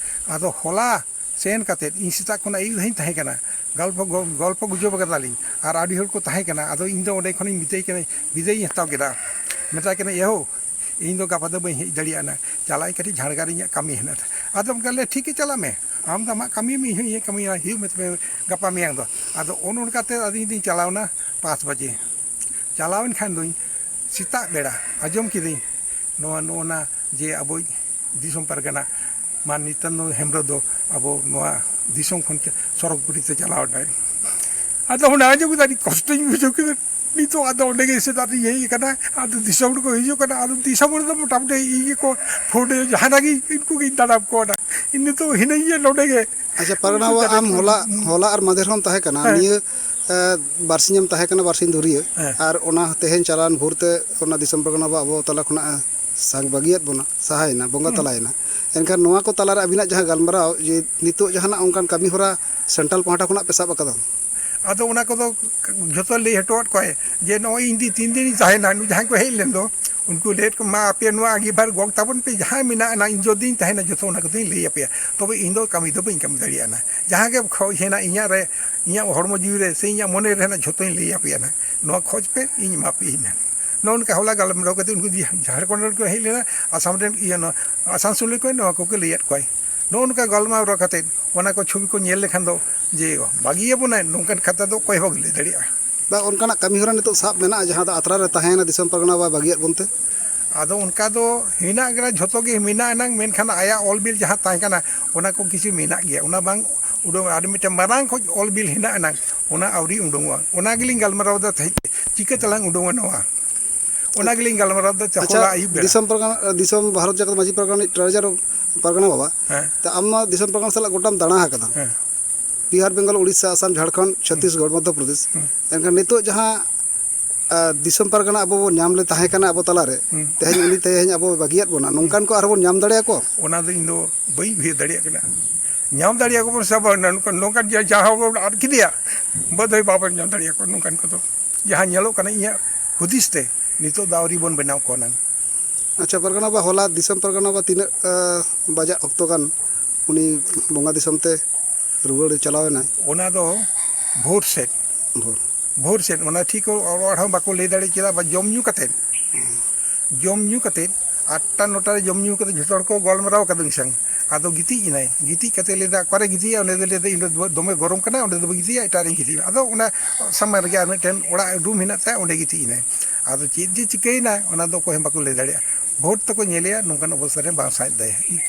ᱟᱫᱚ ᱦᱚᱞᱟ ᱥᱮᱱ ᱠᱟᱛᱮᱫ ᱤᱧ ᱥᱮᱛᱟᱜ ᱠᱷᱚᱱᱟᱜ ᱟᱹᱭᱩᱵ ᱫᱷᱟᱹᱵᱤᱡ ᱛᱟᱦᱮᱸ ᱠᱟᱱᱟ, ᱜᱚᱞᱯᱚ, ᱜᱚ-, ᱜᱚᱞᱯᱚ ᱜᱩᱡᱚᱵ ᱠᱟᱫᱟᱞᱤᱧ᱾ ᱟᱨ ᱟᱹᱰᱤ ᱦᱚᱲ ᱠᱚ ᱛᱟᱦᱮᱸ ᱠᱟᱱᱟ᱾ ᱟᱫᱚ ᱤᱧ ᱫᱚ ᱚᱸᱰᱮ ᱠᱷᱚᱱᱤᱧ ᱢᱮᱛᱟᱭ ᱠᱟᱱᱟ, ᱵᱤᱫᱟᱹᱭ ᱤᱧ ᱦᱟᱛᱟᱣ ᱠᱮᱫᱟ᱾ ᱢᱮᱛᱟᱭ ᱠᱟᱱᱟ, ᱮᱦᱳ, ᱤᱧ ᱫᱚ ᱜᱟᱯᱟ ᱫᱚ ᱵᱟᱹᱧ ᱦᱮᱡ ᱫᱟᱲᱮᱭᱟᱜᱼᱟ, ᱪᱟᱞᱟᱜ ᱟᱹᱧ ᱠᱟᱹᱴᱤᱡ ᱡᱷᱟᱲᱜᱨᱟᱢ ᱨᱮ ᱤᱧᱟᱹᱜ ᱠᱟᱹᱢᱤ ᱦᱮᱱᱟᱜᱼᱟ᱾ ᱟᱫᱚ ᱚᱱᱠᱟ ᱞᱮ, ᱴᱷᱤᱠ ᱜᱮ, ᱪᱟᱞᱟᱜ ᱢᱮ, ᱟᱢ ᱫᱚ ᱟᱢᱟᱜ ᱠᱟᱹᱢᱤ ᱢᱮ, ᱤᱧ ᱦᱚᱸ ᱤᱧᱟᱹᱜ ᱠᱟᱹᱢᱤᱭᱟ, ᱦᱤᱡᱩᱜ ᱢᱮ ᱛᱚᱵᱮ ᱜᱟᱯᱟ ᱢᱮᱭᱟᱝ ᱫᱚ᱾ ᱟᱫᱚ ᱚᱱᱮ ᱚᱱᱠᱟᱛᱮ ᱟᱫᱚ ᱤᱧ ᱫᱩᱧ ᱪᱟᱞᱟᱣᱱᱟ ᱯᱟᱸᱪ ᱵᱟᱡᱮ᱾ ᱪᱟᱞᱟᱣᱮᱱ ᱠᱷᱟᱱ ᱫᱩᱧ ᱥᱮᱛᱟᱜ ᱵᱮᱲᱟ ᱟᱸᱡᱚᱢ ᱠᱤᱫᱟᱹᱧ ᱱᱚᱣᱟ, ᱱᱚᱜᱼᱚ ᱱᱟ ᱡᱮ ᱟᱵᱚᱭᱤᱡ ᱫᱤᱥᱚᱢ ᱯᱟᱨᱜᱟᱱᱟ ᱢᱟᱱ ᱱᱤᱛᱭᱟᱱᱚᱱᱫ ᱦᱮᱢᱵᱨᱚᱢ ᱫᱚ ᱟᱵᱚ ᱱᱚᱣᱟ ᱫᱤᱥᱚᱢ ᱠᱷᱚᱱ ᱪᱟ-, ᱥᱚᱲᱚᱠ ᱯᱩᱨᱤ ᱛᱮ ᱪᱟᱞᱟᱣ ᱮᱱᱟᱭ᱾ ᱟᱫᱚ ᱚᱱᱟ ᱟᱸᱡᱚᱢ ᱠᱮᱫᱟ, ᱟᱹᱰᱤ ᱠᱚᱥᱴᱚᱧ ᱵᱩᱡᱷᱟᱹᱣ ᱠᱮᱫᱟ᱾ ᱱᱤᱛᱚᱜ ᱟᱫᱚ ᱚᱸᱰᱮ ᱜᱮ ᱥᱮᱛᱟᱜ ᱨᱤᱧ ᱦᱮᱡ ᱟᱠᱟᱱᱟ, ᱟᱫᱚ ᱫᱤᱥᱚᱢ ᱨᱮᱠᱚ ᱦᱤᱡᱩᱜ ᱠᱟᱱᱟ, ᱟᱫᱚ ᱫᱤᱥᱚᱢ ᱨᱮᱫᱚ ᱢᱚᱴᱟᱢᱩᱴᱤ ᱤᱧ ᱜᱮᱠᱚ ᱯᱷᱳᱱ ᱨᱮ ᱡᱟᱦᱟᱱᱟᱜ ᱜᱮ ᱩᱱᱠᱩ ᱜᱤᱧ ᱫᱟᱨᱟᱢ ᱠᱚᱣᱟ᱾ ᱱᱤᱛᱚᱜ ᱦᱤᱱᱟᱹᱧ ᱜᱮᱭᱟ ᱱᱚᱸᱰᱮ ᱜᱮ᱾ ᱟᱪᱪᱷᱟ, ᱯᱟᱨᱜᱟᱱᱟ ᱵᱟᱵᱟ, ᱟᱢ ᱦᱚᱞᱟ, ᱦᱚᱞᱟ ᱟᱨ ᱢᱟᱫᱷᱮᱨ ᱦᱚᱸᱢ ᱛᱟᱦᱮᱸ ᱠᱟᱱᱟ, ᱦᱮᱸ᱾ ᱱᱤᱭᱟᱹ, ᱮ, ᱵᱟᱨᱥᱤᱧ ᱮᱢ ᱛᱟᱦᱮᱸ ᱠᱟᱱᱟ, ᱵᱟᱨᱥᱤᱧ ᱫᱷᱩᱨᱤᱭᱟᱹ, ᱦᱮᱸ᱾ ᱟᱨ ᱚᱱᱟ ᱛᱮᱦᱮᱧ ᱪᱟᱞᱟᱣᱮᱱ ᱵᱷᱳᱨ ᱛᱮ ᱚᱱᱟ ᱫᱤᱥᱚᱢ ᱯᱟᱨᱜᱟᱱᱟ ᱵᱟᱵᱟ ᱟᱵᱚ ᱛᱟᱞᱟ ᱠᱷᱚᱱᱟᱜ ᱮ ᱥᱟᱸᱜ ᱵᱟᱹᱜᱤᱭᱟᱫ ᱵᱚᱱᱟ, ᱥᱟᱦᱟᱭᱮᱱᱟ, ᱵᱚᱸᱜᱟ ᱦᱩᱸ᱾ ᱛᱟᱞᱟᱭᱮᱱᱟ᱾ ᱮᱱᱠᱷᱟᱱ ᱱᱚᱣᱟ ᱠᱚ ᱛᱟᱞᱟᱨᱮ ᱟᱹᱵᱤᱱᱟᱜ ᱡᱟᱦᱟᱸ ᱜᱟᱞᱢᱟᱨᱟᱣ, ᱡᱮ ᱱᱤᱛᱚᱜ ᱡᱟᱦᱟᱱᱟᱜ ᱚᱱᱠᱟᱱ ᱠᱟᱹᱢᱤ ᱦᱚᱨᱟ ᱥᱮᱱᱴᱨᱟᱞ ᱯᱟᱦᱴᱟ ᱠᱷᱚᱱᱟᱜ ᱯᱮ ᱥᱟᱵ ᱟᱠᱟᱫᱟ? ᱟᱫᱚ ᱚᱱᱟ ᱠᱚᱫᱚ ᱡᱷᱚᱛᱚ ᱞᱟᱹᱭ ᱦᱚᱴᱚᱣᱟᱫ ᱠᱚᱣᱟᱭ ᱡᱮ ᱱᱚᱜᱼᱚᱭ ᱤᱧ ᱫᱤ-, ᱛᱤᱱ ᱫᱤᱱᱤᱧ ᱛᱟᱦᱮᱱᱟ, ᱱᱩᱭ ᱡᱟᱦᱟᱸᱭ ᱠᱚ ᱦᱮᱡ ᱞᱮᱱ ᱫᱚ, ᱩᱱᱠᱩ ᱞᱟᱹᱭᱮᱫ ᱠᱚ, "ᱢᱟ ᱟᱯᱮ ᱱᱚᱣᱟ ᱟᱺᱜᱤᱵᱷᱟᱨ ᱜᱚᱜ ᱛᱟᱵᱚᱱ ᱯᱮ, ᱡᱟᱦᱟᱸ ᱢᱮᱱᱟᱜᱼᱟ ᱱᱟ, ᱤᱧ ᱡᱚᱫᱤᱧ ᱛᱟᱦᱮᱱᱟ ᱡᱷᱚᱛᱚ ᱚᱱᱟ ᱠᱚᱫᱚᱧ ᱞᱟᱹᱭ ᱟᱯᱮᱭᱟ, ᱛᱚᱵᱮ ᱤᱧ ᱫᱚ ᱠᱟᱹᱢᱤ ᱫᱚ ᱵᱟᱹᱧ ᱠᱟᱹᱢᱤ ᱫᱟᱲᱮᱭᱟᱜᱼᱟ ᱱᱟ᱾ ᱡᱟᱦᱟᱸ ᱜᱮ ᱠᱷᱚᱡ ᱦᱮᱱᱟᱜ ᱤᱧᱟᱹᱜ ᱨᱮ, ᱤᱧᱟᱹᱜ ᱦᱚᱲᱢᱚ ᱡᱤᱣᱤ ᱨᱮ ᱥᱮ ᱤᱧᱟᱹᱜ ᱢᱚᱱᱮ ᱨᱮ ᱦᱮᱱᱟᱜ ᱡᱷᱚᱛᱚᱧ ᱞᱟᱹᱭ ᱟᱯᱮᱭᱟ ᱱᱟ, ᱱᱚᱣᱟ ᱠᱷᱚᱡᱽ ᱯᱮ, ᱤᱧ ᱮᱢᱟ ᱯᱮᱭᱟᱹᱧ ᱱᱟ᱾" ᱱᱚᱜᱼᱚ ᱱᱚᱝᱠᱟ ᱦᱚᱞᱟ ᱜᱟᱞᱢᱟᱨᱟᱣ ᱠᱟᱛᱮ ᱩᱱᱠᱩ ᱡᱷᱟᱲᱠᱷᱚᱸᱰ ᱨᱮᱱ ᱠᱚ ᱦᱮᱡ ᱞᱮᱱᱟ, ᱟᱥᱟᱢ ᱨᱮᱱ, ᱤᱭᱟᱹ, ᱱᱚᱣᱟ ᱟᱥᱟᱱᱥᱳᱞ ᱨᱮ ᱠᱚ ᱱᱚᱣᱟ ᱠᱚᱜᱮ ᱞᱟᱹᱭᱟᱫ ᱠᱚᱣᱟᱭ᱾ ᱱᱚᱜᱼᱚ ᱱᱚᱝᱠᱟ ᱜᱟᱞᱢᱟᱨᱟᱣ ᱠᱟᱛᱮ ᱚᱱᱟ ᱠᱚ ᱪᱷᱚᱵᱤ ᱠᱚ ᱧᱮᱞ ᱞᱮᱠᱷᱟᱱ ᱫᱚ ᱡᱮ ᱵᱟᱹᱜᱤᱭᱟᱵᱚᱱᱟᱭ, ᱱᱚᱝᱠᱟᱱ ᱠᱟᱛᱷᱟ ᱫᱚ ᱚᱠᱚᱭ ᱦᱚᱸ ᱵᱟᱝ ᱞᱟᱹᱭ ᱫᱟᱲᱮᱭᱟᱜᱼᱟ᱾ ᱵᱟ, ᱚᱱᱠᱟᱱᱟᱜ ᱠᱟᱹᱢᱤ ᱦᱚᱨᱟ ᱱᱤᱛᱚᱜ ᱥᱟᱵ ᱢᱮᱱᱟᱜᱼᱟ, ᱡᱟᱦᱟᱸ ᱫᱚ ᱟᱛᱨᱟ ᱨᱮ ᱛᱟᱦᱮᱸᱭᱮᱱᱟ ᱫᱤᱥᱚᱢ ᱯᱟᱨᱜᱟᱱᱟ ᱵᱟᱭ ᱵᱟᱹᱜᱤᱭᱟᱫ ᱵᱚᱱᱛᱮ? ᱟᱫᱚ ᱚᱱᱠᱟ ᱫᱚ ᱦᱮᱱᱟᱜ ᱜᱮᱭᱟ, ᱡᱷᱚᱛᱚ ᱜᱮ ᱢᱮᱱᱟᱜ ᱟᱱᱟᱝ, ᱢᱮᱱᱠᱷᱟᱱ ᱟᱭᱟᱜ ᱚᱞ ᱵᱤᱞ ᱡᱟᱦᱟᱸ ᱛᱟᱦᱮᱸ ᱠᱟᱱᱟ, ᱚᱱᱟ ᱠᱚ ᱠᱤᱪᱷᱩ ᱢᱮᱱᱟᱜ ᱜᱮᱭᱟ, ᱚᱱᱟ ᱵᱟᱝ ᱩᱰᱩᱝ, ᱟᱨ ᱢᱤᱫᱴᱮᱱ ᱢᱟᱨᱟᱝ ᱠᱷᱚᱡ ᱚᱞ ᱵᱤᱞ ᱦᱮᱱᱟᱜ ᱟᱱᱟᱝ, ᱚᱱᱟ ᱟᱹᱣᱨᱤ ᱩᱰᱩᱝᱚᱜᱼᱟ᱾ ᱚᱱᱟ ᱜᱮᱞᱤᱧ ᱜᱟᱞᱢᱟᱨᱟᱣ ᱮᱫᱟ ᱛᱟᱦᱮᱸᱫ, ᱪᱤᱠᱟᱹ ᱛᱮᱞᱟᱝ ᱩᱰᱩᱝᱚᱜᱼᱟ ᱱᱚᱣᱟ? ᱚᱱᱟ ᱜᱮᱞᱤᱧ ᱜᱟᱞᱢᱟᱨᱟᱣ ᱮᱫᱟ ᱟᱪᱪᱷᱟ, ᱦᱚᱞᱟ ᱟᱹᱭᱩᱵ ᱵᱮᱲᱟ᱾ ᱫᱤᱥᱚᱢ ᱯᱟᱨᱜᱟᱱᱟ, ᱫᱤᱥᱚᱢ ᱵᱷᱟᱨᱚᱛ ᱡᱟᱠᱟᱛ ᱢᱟᱹᱡᱷᱤ ᱯᱟᱨᱜᱟᱱᱟ ᱨᱤᱱᱤᱡ ᱴᱨᱮᱡᱟᱨ ᱯᱟᱨᱜᱟᱱᱟ ᱵᱟᱵᱟ, ᱦᱮᱸ᱾ ᱛᱚ ᱟᱢ ᱢᱟ ᱫᱤᱥᱚᱢ ᱯᱟᱨᱜᱟᱱᱟ ᱥᱟᱞᱟᱜ ᱜᱚᱴᱟᱢ ᱫᱟᱬᱟ ᱟᱠᱟᱫᱟ᱾ ᱦᱮᱸ᱾ ᱵᱤᱦᱟᱨ, ᱵᱮᱝᱜᱚᱞ, ᱩᱲᱤᱥᱥᱟ, ᱟᱥᱟᱢ, ᱡᱷᱟᱲᱠᱷᱚᱸᱰ, ᱦᱩᱸ᱾ ᱪᱷᱚᱛᱤᱥᱜᱚᱲ, ᱢᱚᱫᱽᱫᱷᱚ ᱯᱨᱚᱫᱮᱥ᱾ ᱦᱩᱸ᱾ ᱮᱱᱠᱷᱟᱱ ᱱᱤᱛᱚᱜ ᱡᱟᱦᱟᱸ, ᱟ, ᱫᱤᱥᱚᱢ ᱯᱟᱨᱜᱟᱱᱟ ᱟᱵᱚ ᱵᱚᱱ ᱧᱟᱢ ᱞᱮ ᱛᱟᱦᱮᱸ ᱠᱟᱱᱟ ᱟᱵᱚ ᱛᱟᱞᱟᱨᱮ, ᱦᱩᱸ᱾ ᱛᱮᱦᱮᱧ ᱩᱱᱤ ᱛᱮᱦᱮᱧ ᱟᱵᱚ ᱵᱟᱹᱜᱤᱭᱟᱫ ᱵᱚᱱᱟ, ᱦᱩᱸ᱾ ᱱᱚᱝᱠᱟᱱ ᱠᱚ ᱟᱨᱦᱚᱸ ᱵᱚᱱ ᱧᱟᱢ ᱫᱟᱲᱮᱭᱟᱠᱚᱣᱟ? ᱚᱱᱟ ᱫᱚ ᱤᱧ ᱫᱚ ᱵᱟᱹᱧ ᱩᱭᱦᱟᱹᱨ ᱫᱟᱲᱮᱭᱟᱜ ᱠᱟᱱᱟ᱾ ᱧᱟᱢ ᱫᱟᱲᱮᱭᱟᱠᱚ ᱵᱚᱱ ᱥᱮ ᱵᱟᱝ, ᱱᱚᱝᱠᱟᱱ, ᱱᱚᱝᱠᱟᱱ ᱡᱟ-, ᱡᱟᱦᱟᱸ ᱵᱚᱱ ᱟᱫ ᱠᱮᱫᱮᱭᱟ, ᱵᱳᱫᱷᱚᱭ ᱵᱟᱵᱚᱱ ᱧᱟᱢ ᱫᱟᱲᱮᱭᱟᱠᱚᱣᱟ ᱱᱚᱝᱠᱟᱱ ᱠᱚᱫᱚ᱾ ᱡᱟᱦᱟᱸ ᱧᱮᱞᱚᱜ ᱠᱟᱱᱟ ᱤᱧᱟᱹᱜ ᱦᱩᱫᱤᱥ ᱛᱮ, ᱱᱤᱛᱚᱜ ᱫᱚ ᱟᱹᱣᱨᱤ ᱵᱚᱱ ᱵᱮᱱᱟᱣ ᱠᱚᱣᱟ ᱱᱟᱝ᱾ ᱟᱪᱪᱷᱟ, ᱯᱟᱨᱜᱟᱱᱟ ᱵᱟ, ᱦᱚᱞᱟ ᱫᱤᱥᱚᱢ ᱯᱟᱨᱜᱟᱱᱟ ᱵᱟ ᱛᱤᱱᱟᱹᱜ, ᱟ, ᱵᱟᱡᱟᱜ ᱚᱠᱛᱚ ᱜᱟᱱ ᱩᱱᱤ ᱵᱚᱸᱜᱟ ᱫᱤᱥᱚᱢ ᱛᱮ ᱨᱩᱣᱟᱹᱲ ᱪᱟᱞᱟᱣ ᱮᱱᱟᱭ? ᱚᱱᱟ ᱫᱚ ᱵᱷᱳᱨ ᱥᱮᱫ᱾ ᱵᱷᱳᱨ᱾ ᱵᱷᱳᱨ ᱥᱮᱫ, ᱚᱱᱟ ᱴᱷᱤᱠ ᱚᱲᱟᱜ ᱦᱚᱸ ᱵᱟᱠᱚ ᱞᱟᱹᱭ ᱫᱟᱲᱮ ᱠᱮᱫᱟ, ᱵᱟ ᱡᱚᱢ ᱧᱩ ᱠᱟᱛᱮᱫ᱾ ᱡᱚᱢ ᱧᱩ ᱠᱟᱛᱮᱫ, ᱟᱴᱴᱟ ᱱᱚᱴᱟ ᱨᱮ ᱡᱚᱢ ᱧᱩ ᱠᱟᱛᱮᱫ ᱡᱷᱚᱛᱚ ᱦᱚᱲ ᱠᱚ ᱜᱟᱞᱢᱟᱨᱟᱣ ᱟᱠᱟᱫᱟ ᱩᱱᱤ ᱥᱟᱝ᱾ ᱟᱫᱚ ᱜᱤᱛᱤᱡ ᱮᱱᱟᱭ᱾ ᱜᱤᱛᱤᱡ ᱠᱟᱛᱮᱫ ᱞᱟᱹᱭ ᱮᱫᱟ, "ᱚᱠᱟᱨᱮ ᱜᱤᱛᱤᱡᱼᱟ?" ᱚᱸᱰᱮ ᱫᱚ ᱞᱟᱹᱭ ᱮᱫᱟ, "ᱤᱧ ᱫᱚ ᱫᱚᱢᱮ ᱜᱚᱨᱚᱢ ᱠᱟᱱᱟ, ᱚᱸᱰᱮ ᱫᱚ ᱵᱟᱹᱧ ᱜᱤᱛᱤᱡᱼᱟ, ᱮᱴᱟᱜ ᱨᱮᱧ ᱜᱤᱛᱤᱡᱼᱟ᱾" ᱟᱫᱚ ᱚᱱᱟ ᱥᱟᱢᱟᱝ ᱨᱮᱜᱮ ᱟᱨ ᱢᱤᱫᱴᱮᱱ ᱚᱲᱟᱜ ᱨᱩᱢ ᱦᱮᱱᱟᱜ ᱛᱟᱭᱟ, ᱚᱸᱰᱮ ᱜᱤᱛᱤᱡ ᱮᱱᱟᱭ᱾ ᱟᱫᱚ ᱪᱮᱫ ᱡᱮ ᱪᱤᱠᱟᱹᱭᱮᱱᱟ, ᱚᱱᱟ ᱫᱚ ᱚᱠᱚᱭ ᱦᱚᱸ ᱵᱟᱠᱚ ᱞᱟᱹᱭ ᱫᱟᱲᱮᱭᱟᱜᱼᱟ᱾ ᱵᱷᱳᱨ ᱛᱮᱠᱚ ᱧᱮᱞᱮᱭᱟ, ᱱᱚᱝᱠᱟᱱ ᱚᱵᱚᱥᱛᱷᱟ ᱨᱮ ᱵᱟᱝ ᱥᱟᱦᱮᱸᱫ ᱫᱟᱭ᱾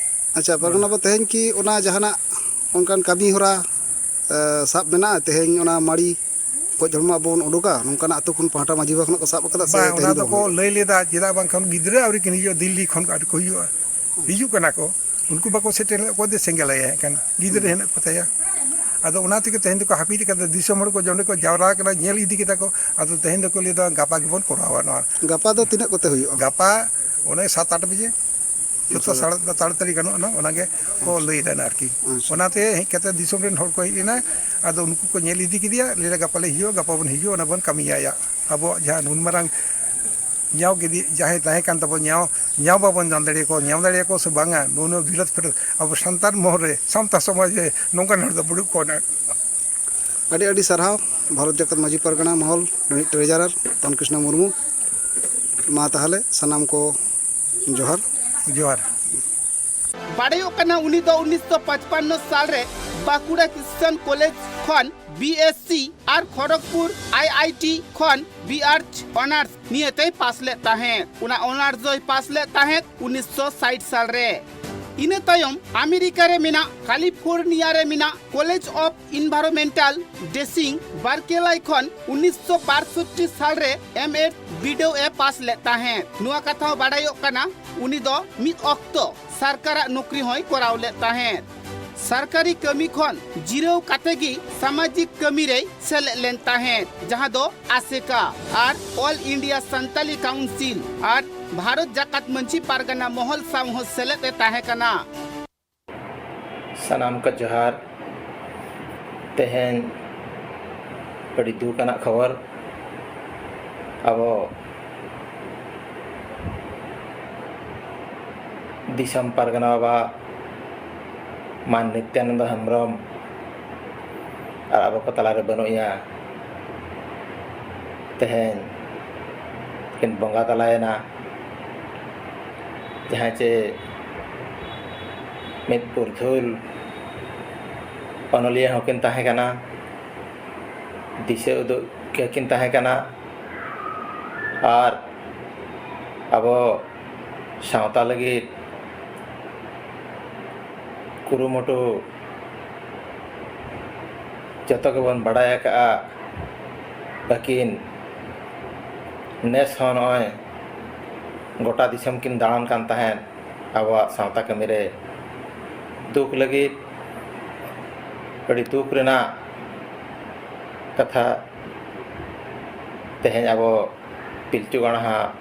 ᱟᱪᱪᱷᱟ, ᱯᱟᱨᱜᱟᱱᱟ ᱵᱟᱵᱟ, ᱛᱮᱦᱮᱧ ᱠᱤ ᱚᱱᱟ ᱡᱟᱦᱟᱱᱟᱜ ᱚᱱᱠᱟᱱ ᱠᱟᱹᱢᱤ ᱦᱚᱨᱟ, ᱮ, ᱥᱟᱵ ᱢᱮᱱᱟᱜᱼᱟ? ᱛᱮᱦᱮᱧ ᱚᱱᱟ ᱢᱟᱹᱲᱤ ᱜᱚᱡ ᱦᱚᱲᱢᱚ ᱟᱵᱚ ᱵᱚᱱ ᱩᱰᱩᱠᱟ, ᱱᱚᱝᱠᱟᱱᱟᱜ ᱟᱹᱛᱩ ᱠᱷᱚᱱ ᱯᱟᱦᱴᱟ ᱢᱟᱹᱡᱷᱤ ᱵᱟᱵᱟ ᱠᱷᱚᱱᱟᱜ ᱠᱚ ᱥᱟᱵ ᱟᱠᱟᱫᱟ ᱥᱮ ᱵᱟᱝ, ᱛᱮᱦᱮᱧ ᱚᱱᱟ ᱫᱚ ᱫᱚᱠᱚ ᱵᱟᱝ? ᱞᱟᱹᱭ ᱞᱮᱫᱟ, ᱪᱮᱫᱟᱜ ᱵᱟᱝᱠᱷᱟᱱ ᱜᱤᱫᱽᱨᱟᱹ ᱟᱹᱣᱨᱤ ᱠᱤᱱ ᱦᱤᱡᱩᱜᱼᱟ, ᱫᱤᱞᱞᱤ ᱠᱷᱚᱱ ᱟᱨ ᱠᱚ ᱦᱤᱡᱩᱜᱼᱟ, ᱦᱤᱡᱩᱜ ᱠᱟᱱᱟ ᱠᱚ, ᱩᱱᱠᱩ ᱵᱟᱠᱚ ᱥᱮᱴᱮᱨ ᱞᱮᱫ ᱠᱚᱣᱟ, ᱫᱮ ᱥᱮᱸᱜᱮᱞ ᱟᱭᱟ ᱮᱱᱠᱷᱟᱱ ᱜᱤᱫᱽᱨᱟᱹ ᱦᱮᱱᱟᱜ ᱠᱚ ᱛᱟᱭᱟ᱾ ᱟᱫᱚ ᱚᱱᱟ ᱛᱮᱜᱮ ᱛᱮᱦᱮᱧ ᱫᱚᱠᱚ ᱦᱟᱹᱯᱤᱫ ᱟᱠᱟᱫᱟ, ᱫᱤᱥᱚᱢ ᱦᱚᱲ ᱠᱚ ᱚᱸᱰᱮ ᱠᱚ ᱡᱟᱣᱨᱟ ᱟᱠᱟᱱᱟ, ᱧᱮᱞ ᱤᱫᱤ ᱠᱮᱫᱟ ᱠᱚ᱾ ᱟᱫᱚ ᱛᱮᱦᱮᱧ ᱫᱚᱠᱚ ᱞᱟᱹᱭ ᱮᱫᱟ, ᱜᱟᱯᱟ ᱜᱮᱵᱚᱱ ᱠᱚᱨᱟᱣᱟ ᱱᱚᱣᱟ᱾ ᱜᱟᱯᱟ ᱫᱚ ᱛᱤᱱᱟᱹᱜ ᱠᱚᱛᱮ ᱦᱩᱭᱩᱜᱼᱟ? ᱜᱟᱯᱟ ᱚᱱᱮ ᱥᱟᱛ ᱟᱴ ᱵᱟᱡᱮ, ᱡᱚᱛᱚ ᱥᱟᱲᱮ ᱛᱟᱲᱟᱛᱟᱲᱤ ᱜᱟᱱᱚᱜᱼᱟ, ᱚᱱᱟᱜᱮ ᱠᱚ ᱞᱟᱹᱭ ᱮᱫᱟ ᱟᱨᱠᱤ᱾ ᱟᱪᱪᱷᱟ᱾ ᱚᱱᱟᱛᱮ ᱦᱮᱡ ᱠᱟᱛᱮ ᱫᱤᱥᱚᱢ ᱨᱮᱱ ᱦᱚᱲ ᱠᱚ ᱦᱮᱡ ᱮᱱᱟ, ᱟᱫᱚ ᱩᱱᱠᱩ ᱠᱚ ᱧᱮᱞ ᱤᱫᱤ ᱠᱮᱫᱮᱭᱟ, ᱞᱟᱹᱭ ᱮᱫᱟ, "ᱜᱟᱯᱟ ᱞᱮ ᱦᱤᱡᱩᱜᱼᱟ, ᱜᱟᱯᱟ ᱵᱚᱱ ᱦᱤᱡᱩᱜᱼᱟ, ᱚᱱᱟ ᱵᱚᱱ ᱠᱟᱹᱢᱤᱭᱟ, ᱟᱭᱟᱜ ᱟᱵᱚᱣᱟᱜ ᱡᱟᱦᱟᱸ ᱱᱩᱱ ᱢᱟᱨᱟᱝ ᱧᱟᱣ ᱜᱮ ᱡᱟᱦᱟᱸᱭ ᱛᱟᱦᱮᱸ ᱠᱟᱱ ᱛᱟᱵᱚᱱ, ᱧᱟᱣ, ᱧᱟᱣ ᱵᱟᱵᱚᱱ ᱧᱟᱢ ᱫᱟᱲᱮᱭᱟᱠᱚᱣᱟ, ᱧᱟᱢ ᱫᱟᱲᱮᱭᱟᱠᱚᱣᱟ ᱥᱮ ᱵᱟᱝᱟ, ᱱᱩᱱᱟᱹᱜ ᱵᱤᱞᱟᱹᱛ ᱯᱷᱮᱨᱟᱛ ᱟᱵᱚ ᱥᱟᱱᱛᱟᱲ ᱢᱚᱦᱚᱞ ᱨᱮ, ᱥᱟᱶᱛᱟ ᱥᱚᱢᱟᱡᱽ ᱨᱮ ᱱᱚᱝᱠᱟᱱ ᱦᱚᱲ ᱫᱚ ᱵᱟᱹᱱᱩᱜ ᱠᱚᱣᱟ ᱱᱟᱜ᱾" ᱟᱹᱰᱤ ᱟᱹᱰᱤ ᱥᱟᱨᱦᱟᱣ ᱵᱷᱟᱨᱚᱛ ᱡᱟᱠᱟᱛ ᱢᱟᱹᱡᱷᱤ ᱯᱟᱨᱜᱟᱱᱟ ᱢᱚᱦᱚᱞ ᱨᱤᱱᱤᱡ ᱴᱨᱮᱡᱟᱨᱟᱨ ᱯᱚᱱ ᱠᱨᱤᱥᱱᱟ ᱢᱩᱨᱢᱩ᱾ ᱢᱟ ᱛᱟᱦᱚᱞᱮ ᱥᱟᱱᱟᱢ ᱠᱚ ᱡᱚᱦᱟᱨ᱾ ᱡᱚᱦᱟᱨ᱾ ᱵᱟᱰᱟᱭᱚᱜ ᱠᱟᱱᱟ, ᱩᱱᱤ ᱫᱚ ᱩᱱᱤᱥᱥᱚ ᱯᱟᱸᱪᱯᱟᱱᱱᱚ ᱥᱟᱞ ᱨᱮ ᱵᱟᱸᱠᱩᱲᱟ ᱠᱨᱤᱥᱪᱟᱱ ᱠᱚᱞᱮᱡᱽ ᱠᱷᱚᱱ B S C R Kharagpur I I T ᱠᱷᱚᱱ ᱵᱤ ᱟᱨᱪ ᱚᱱᱟᱨᱥ ᱱᱤᱭᱮ ᱛᱮᱭ ᱯᱟᱥ ᱞᱮᱫ ᱛᱟᱦᱮᱸᱫ᱾ ᱚᱱᱟ ᱚᱱᱟᱨᱥ ᱫᱚᱭ ᱯᱟᱥ ᱞᱮᱫ ᱛᱟᱦᱮᱸᱫ ᱩᱱᱤᱥᱥᱚ ᱥᱟᱴ ᱥᱟᱞ ᱨᱮ᱾ ᱤᱱᱟᱹ ᱛᱟᱭᱚᱢ ᱟᱢᱮᱨᱤᱠᱟ ᱨᱮ ᱢᱮᱱᱟᱜ ᱠᱟᱞᱤᱯᱷᱳᱨᱱᱤᱭᱟ ᱨᱮ ᱢᱮᱱᱟᱜ ᱠᱚᱞᱮᱡᱽ ᱚᱯᱷ ᱤᱱᱵᱷᱟᱨᱚᱱᱢᱮᱱᱴᱟᱞ ᱰᱮᱥᱤᱝ ᱵᱟᱨᱠᱮᱞᱟᱭ ᱠᱷᱚᱱ ᱩᱱᱤᱥᱥᱚ ᱵᱟᱨᱥᱚᱴᱴᱤ ᱥᱟᱞ ᱨᱮ ᱮᱢ ᱮᱰ ᱵᱤᱰᱟᱹᱣ ᱮ ᱯᱟᱥ ᱞᱮᱫ ᱛᱟᱦᱮᱸᱫ᱾ ᱱᱚᱣᱟ ᱠᱟᱛᱷᱟ ᱦᱚᱸ ᱵᱟᱰᱟᱭᱚᱜ ᱠᱟᱱᱟ, ᱩᱱᱤ ᱫᱚ ᱢᱤᱫ ᱚᱠᱛᱚ ᱥᱚᱨᱠᱟᱨᱟᱜ ᱱᱚᱠᱨᱤ ᱦᱚᱸᱭ ᱠᱚᱨᱟᱣ ᱞᱮᱫ ᱛᱟᱦᱮᱸᱫ᱾ ᱥᱚᱨᱠᱟᱨᱤ ᱠᱟᱹᱢᱤ ᱠᱷᱚᱱ ᱡᱤᱨᱟᱹᱣ ᱠᱟᱛᱮ ᱜᱮ ᱥᱟᱢᱟᱡᱤᱠ ᱠᱟᱹᱢᱤ ᱨᱮᱭ ᱥᱮᱞᱮᱫ ᱞᱮᱱ ᱛᱟᱦᱮᱸᱫ, ᱡᱟᱦᱟᱸ ᱫᱚ ᱟᱥᱮᱠᱟ ᱟᱨ ᱚᱞ ᱤᱱᱰᱤᱭᱟ ᱥᱟᱱᱛᱟᱞᱤ ᱠᱟᱣᱩᱱᱥᱤᱞ ᱟᱨ ᱵᱷᱟᱨᱚᱛ ᱡᱟᱠᱟᱛ ᱢᱟᱹᱡᱷᱤ ᱯᱟᱨᱜᱟᱱᱟ ᱢᱚᱦᱚᱞ ᱥᱟᱶ ᱦᱚᱸ ᱥᱮᱞᱮᱫ ᱮ ᱛᱟᱦᱮᱸ ᱠᱟᱱᱟ᱾ ᱥᱟᱱᱟᱢ ᱠᱚ ᱡᱚᱦᱟᱨ᱾ ᱛᱮᱦᱮᱧ ᱟᱹᱰᱤ ᱫᱩᱠ ᱟᱱᱟᱜ ᱠᱷᱚᱵᱚᱨ, ᱟᱵᱚ ᱫᱤᱥᱚᱢ ᱯᱟᱨᱜᱟᱱᱟ ᱵᱟᱵᱟ ᱢᱟᱱ ᱱᱤᱛᱭᱟᱱᱚᱱᱫᱚ ᱦᱮᱢᱵᱨᱚᱢ ᱟᱨ ᱟᱵᱚ ᱠᱚ ᱛᱟᱞᱟᱨᱮ ᱵᱟᱹᱱᱩᱜ ᱮᱭᱟ᱾ ᱛᱮᱦᱮᱧ ᱠᱤᱱ ᱵᱚᱸᱜᱟ ᱛᱟᱞᱟᱭᱮᱱᱟ᱾ ᱡᱟᱦᱟᱸᱭ ᱪᱮ ᱢᱤᱫ ᱯᱩᱨᱩᱫᱷᱩᱞ ᱚᱱᱚᱞᱤᱭᱟᱹ ᱦᱚᱸᱠᱤᱱ ᱛᱟᱦᱮᱸ ᱠᱟᱱᱟ, ᱫᱤᱥᱟᱹ ᱩᱫᱩᱜ ᱠᱤᱱ ᱛᱟᱦᱮᱸ ᱠᱟᱱᱟ, ᱟᱨ ᱟᱵᱚ ᱥᱟᱶᱛᱟ ᱞᱟᱹᱜᱤᱫ ᱠᱩᱨᱩᱢᱩᱴᱩ ᱡᱚᱛᱚ ᱜᱮᱵᱚᱱ ᱵᱟᱲᱟᱭ ᱟᱠᱟᱫᱼᱟ᱾ ᱟᱹᱠᱤᱱ ᱱᱮᱥ ᱦᱚᱸ ᱱᱚᱜᱼᱚᱭ ᱜᱚᱴᱟ ᱫᱤᱥᱚᱢ ᱠᱤᱱ ᱫᱟᱬᱟᱱ ᱠᱟᱱ ᱛᱟᱦᱮᱸᱫ ᱟᱵᱚᱣᱟᱜ ᱥᱟᱶᱛᱟ ᱠᱟᱹᱢᱤ ᱨᱮ ᱫᱩᱠ ᱞᱟᱹᱜᱤᱫ᱾ ᱟᱹᱰᱤ ᱫᱩᱠ ᱨᱮᱱᱟᱜ ᱠᱟᱛᱷᱟ, ᱛᱮᱦᱮᱧ ᱟᱵᱚ ᱯᱤᱞᱪᱩ ᱜᱟᱲᱦᱟ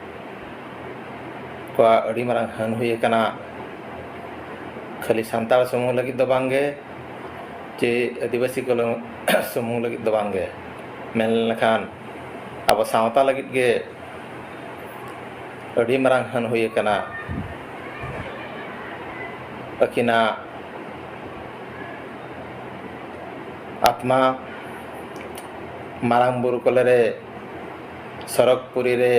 ᱠᱚᱣᱟᱜ ᱟᱹᱰᱤ ᱢᱟᱨᱟᱝ ᱦᱟᱹᱱ ᱦᱩᱭ ᱟᱠᱟᱱᱟ᱾ ᱠᱷᱟᱹᱞᱤ ᱥᱟᱱᱛᱟᱲ ᱥᱩᱢᱩᱝ ᱞᱟᱹᱜᱤᱫ ᱫᱚ ᱵᱟᱝ ᱜᱮ, ᱪᱮ ᱟᱹᱫᱤᱵᱟᱹᱥᱤ ᱠᱚ ᱞᱟᱹᱜᱤᱫ ᱥᱩᱢᱩᱝ ᱞᱟᱹᱜᱤᱫ ᱫᱚ ᱵᱟᱝ ᱜᱮ, ᱢᱮᱱ ᱞᱮᱠᱷᱟᱱ ᱟᱵᱚ ᱥᱟᱶᱛᱟ ᱞᱟᱹᱜᱤᱫ ᱜᱮ ᱟᱹᱰᱤ ᱢᱟᱨᱟᱝ ᱦᱟᱹᱱ ᱦᱩᱭ ᱟᱠᱟᱱᱟ᱾ ᱟᱹᱠᱤᱱᱟᱜ ᱟᱛᱢᱟ ᱢᱟᱨᱟᱝ ᱵᱩᱨᱩ ᱠᱚᱞᱮ ᱨᱮ, ᱥᱚᱨᱚᱜᱽᱯᱩᱨᱤ ᱨᱮ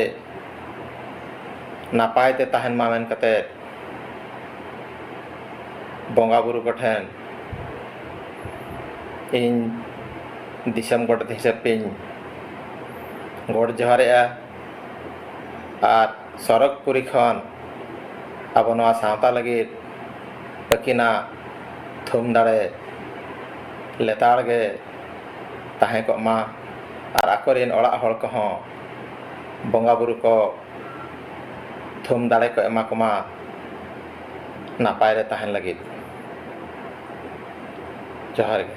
ᱱᱟᱯᱟᱭ ᱛᱮ ᱛᱟᱦᱮᱱ ᱢᱟ ᱢᱮᱱ ᱠᱟᱛᱮ ᱵᱚᱸᱜᱟ ᱵᱩᱨᱩ ᱠᱚᱴᱷᱮᱱ ᱤᱧ ᱫᱤᱥᱚᱢ ᱜᱚᱰᱮᱛ ᱦᱤᱥᱟᱹᱵ ᱛᱤᱧ ᱜᱚᱰ ᱡᱚᱦᱟᱨᱮᱜᱼᱟ᱾ ᱟᱨ ᱥᱚᱨᱚᱜᱽᱯᱩᱨᱤ ᱠᱷᱚᱱ ᱟᱵᱚ ᱱᱚᱣᱟ ᱥᱟᱶᱛᱟ ᱞᱟᱹᱜᱤᱫ ᱟᱹᱠᱤᱱᱟᱜ ᱛᱷᱩᱢ ᱫᱟᱲᱮ ᱞᱮᱛᱟᱲ ᱜᱮ ᱛᱟᱦᱮᱸ ᱠᱚᱜ ᱢᱟ, ᱟᱨ ᱟᱠᱚᱨᱮᱱ ᱚᱲᱟᱜ ᱦᱚᱲ ᱠᱚᱦᱚᱸ ᱵᱚᱸᱜᱟ ᱵᱩᱨᱩ ᱠᱚ ᱛᱷᱩᱢ ᱫᱟᱲᱮ ᱠᱚ ᱮᱢᱟ ᱠᱚᱢᱟ ᱱᱟᱯᱟᱭ ᱨᱮ ᱛᱟᱦᱮᱱ ᱞᱟᱹᱜᱤᱫ᱾ ᱡᱚᱦᱟᱨ ᱜᱮ᱾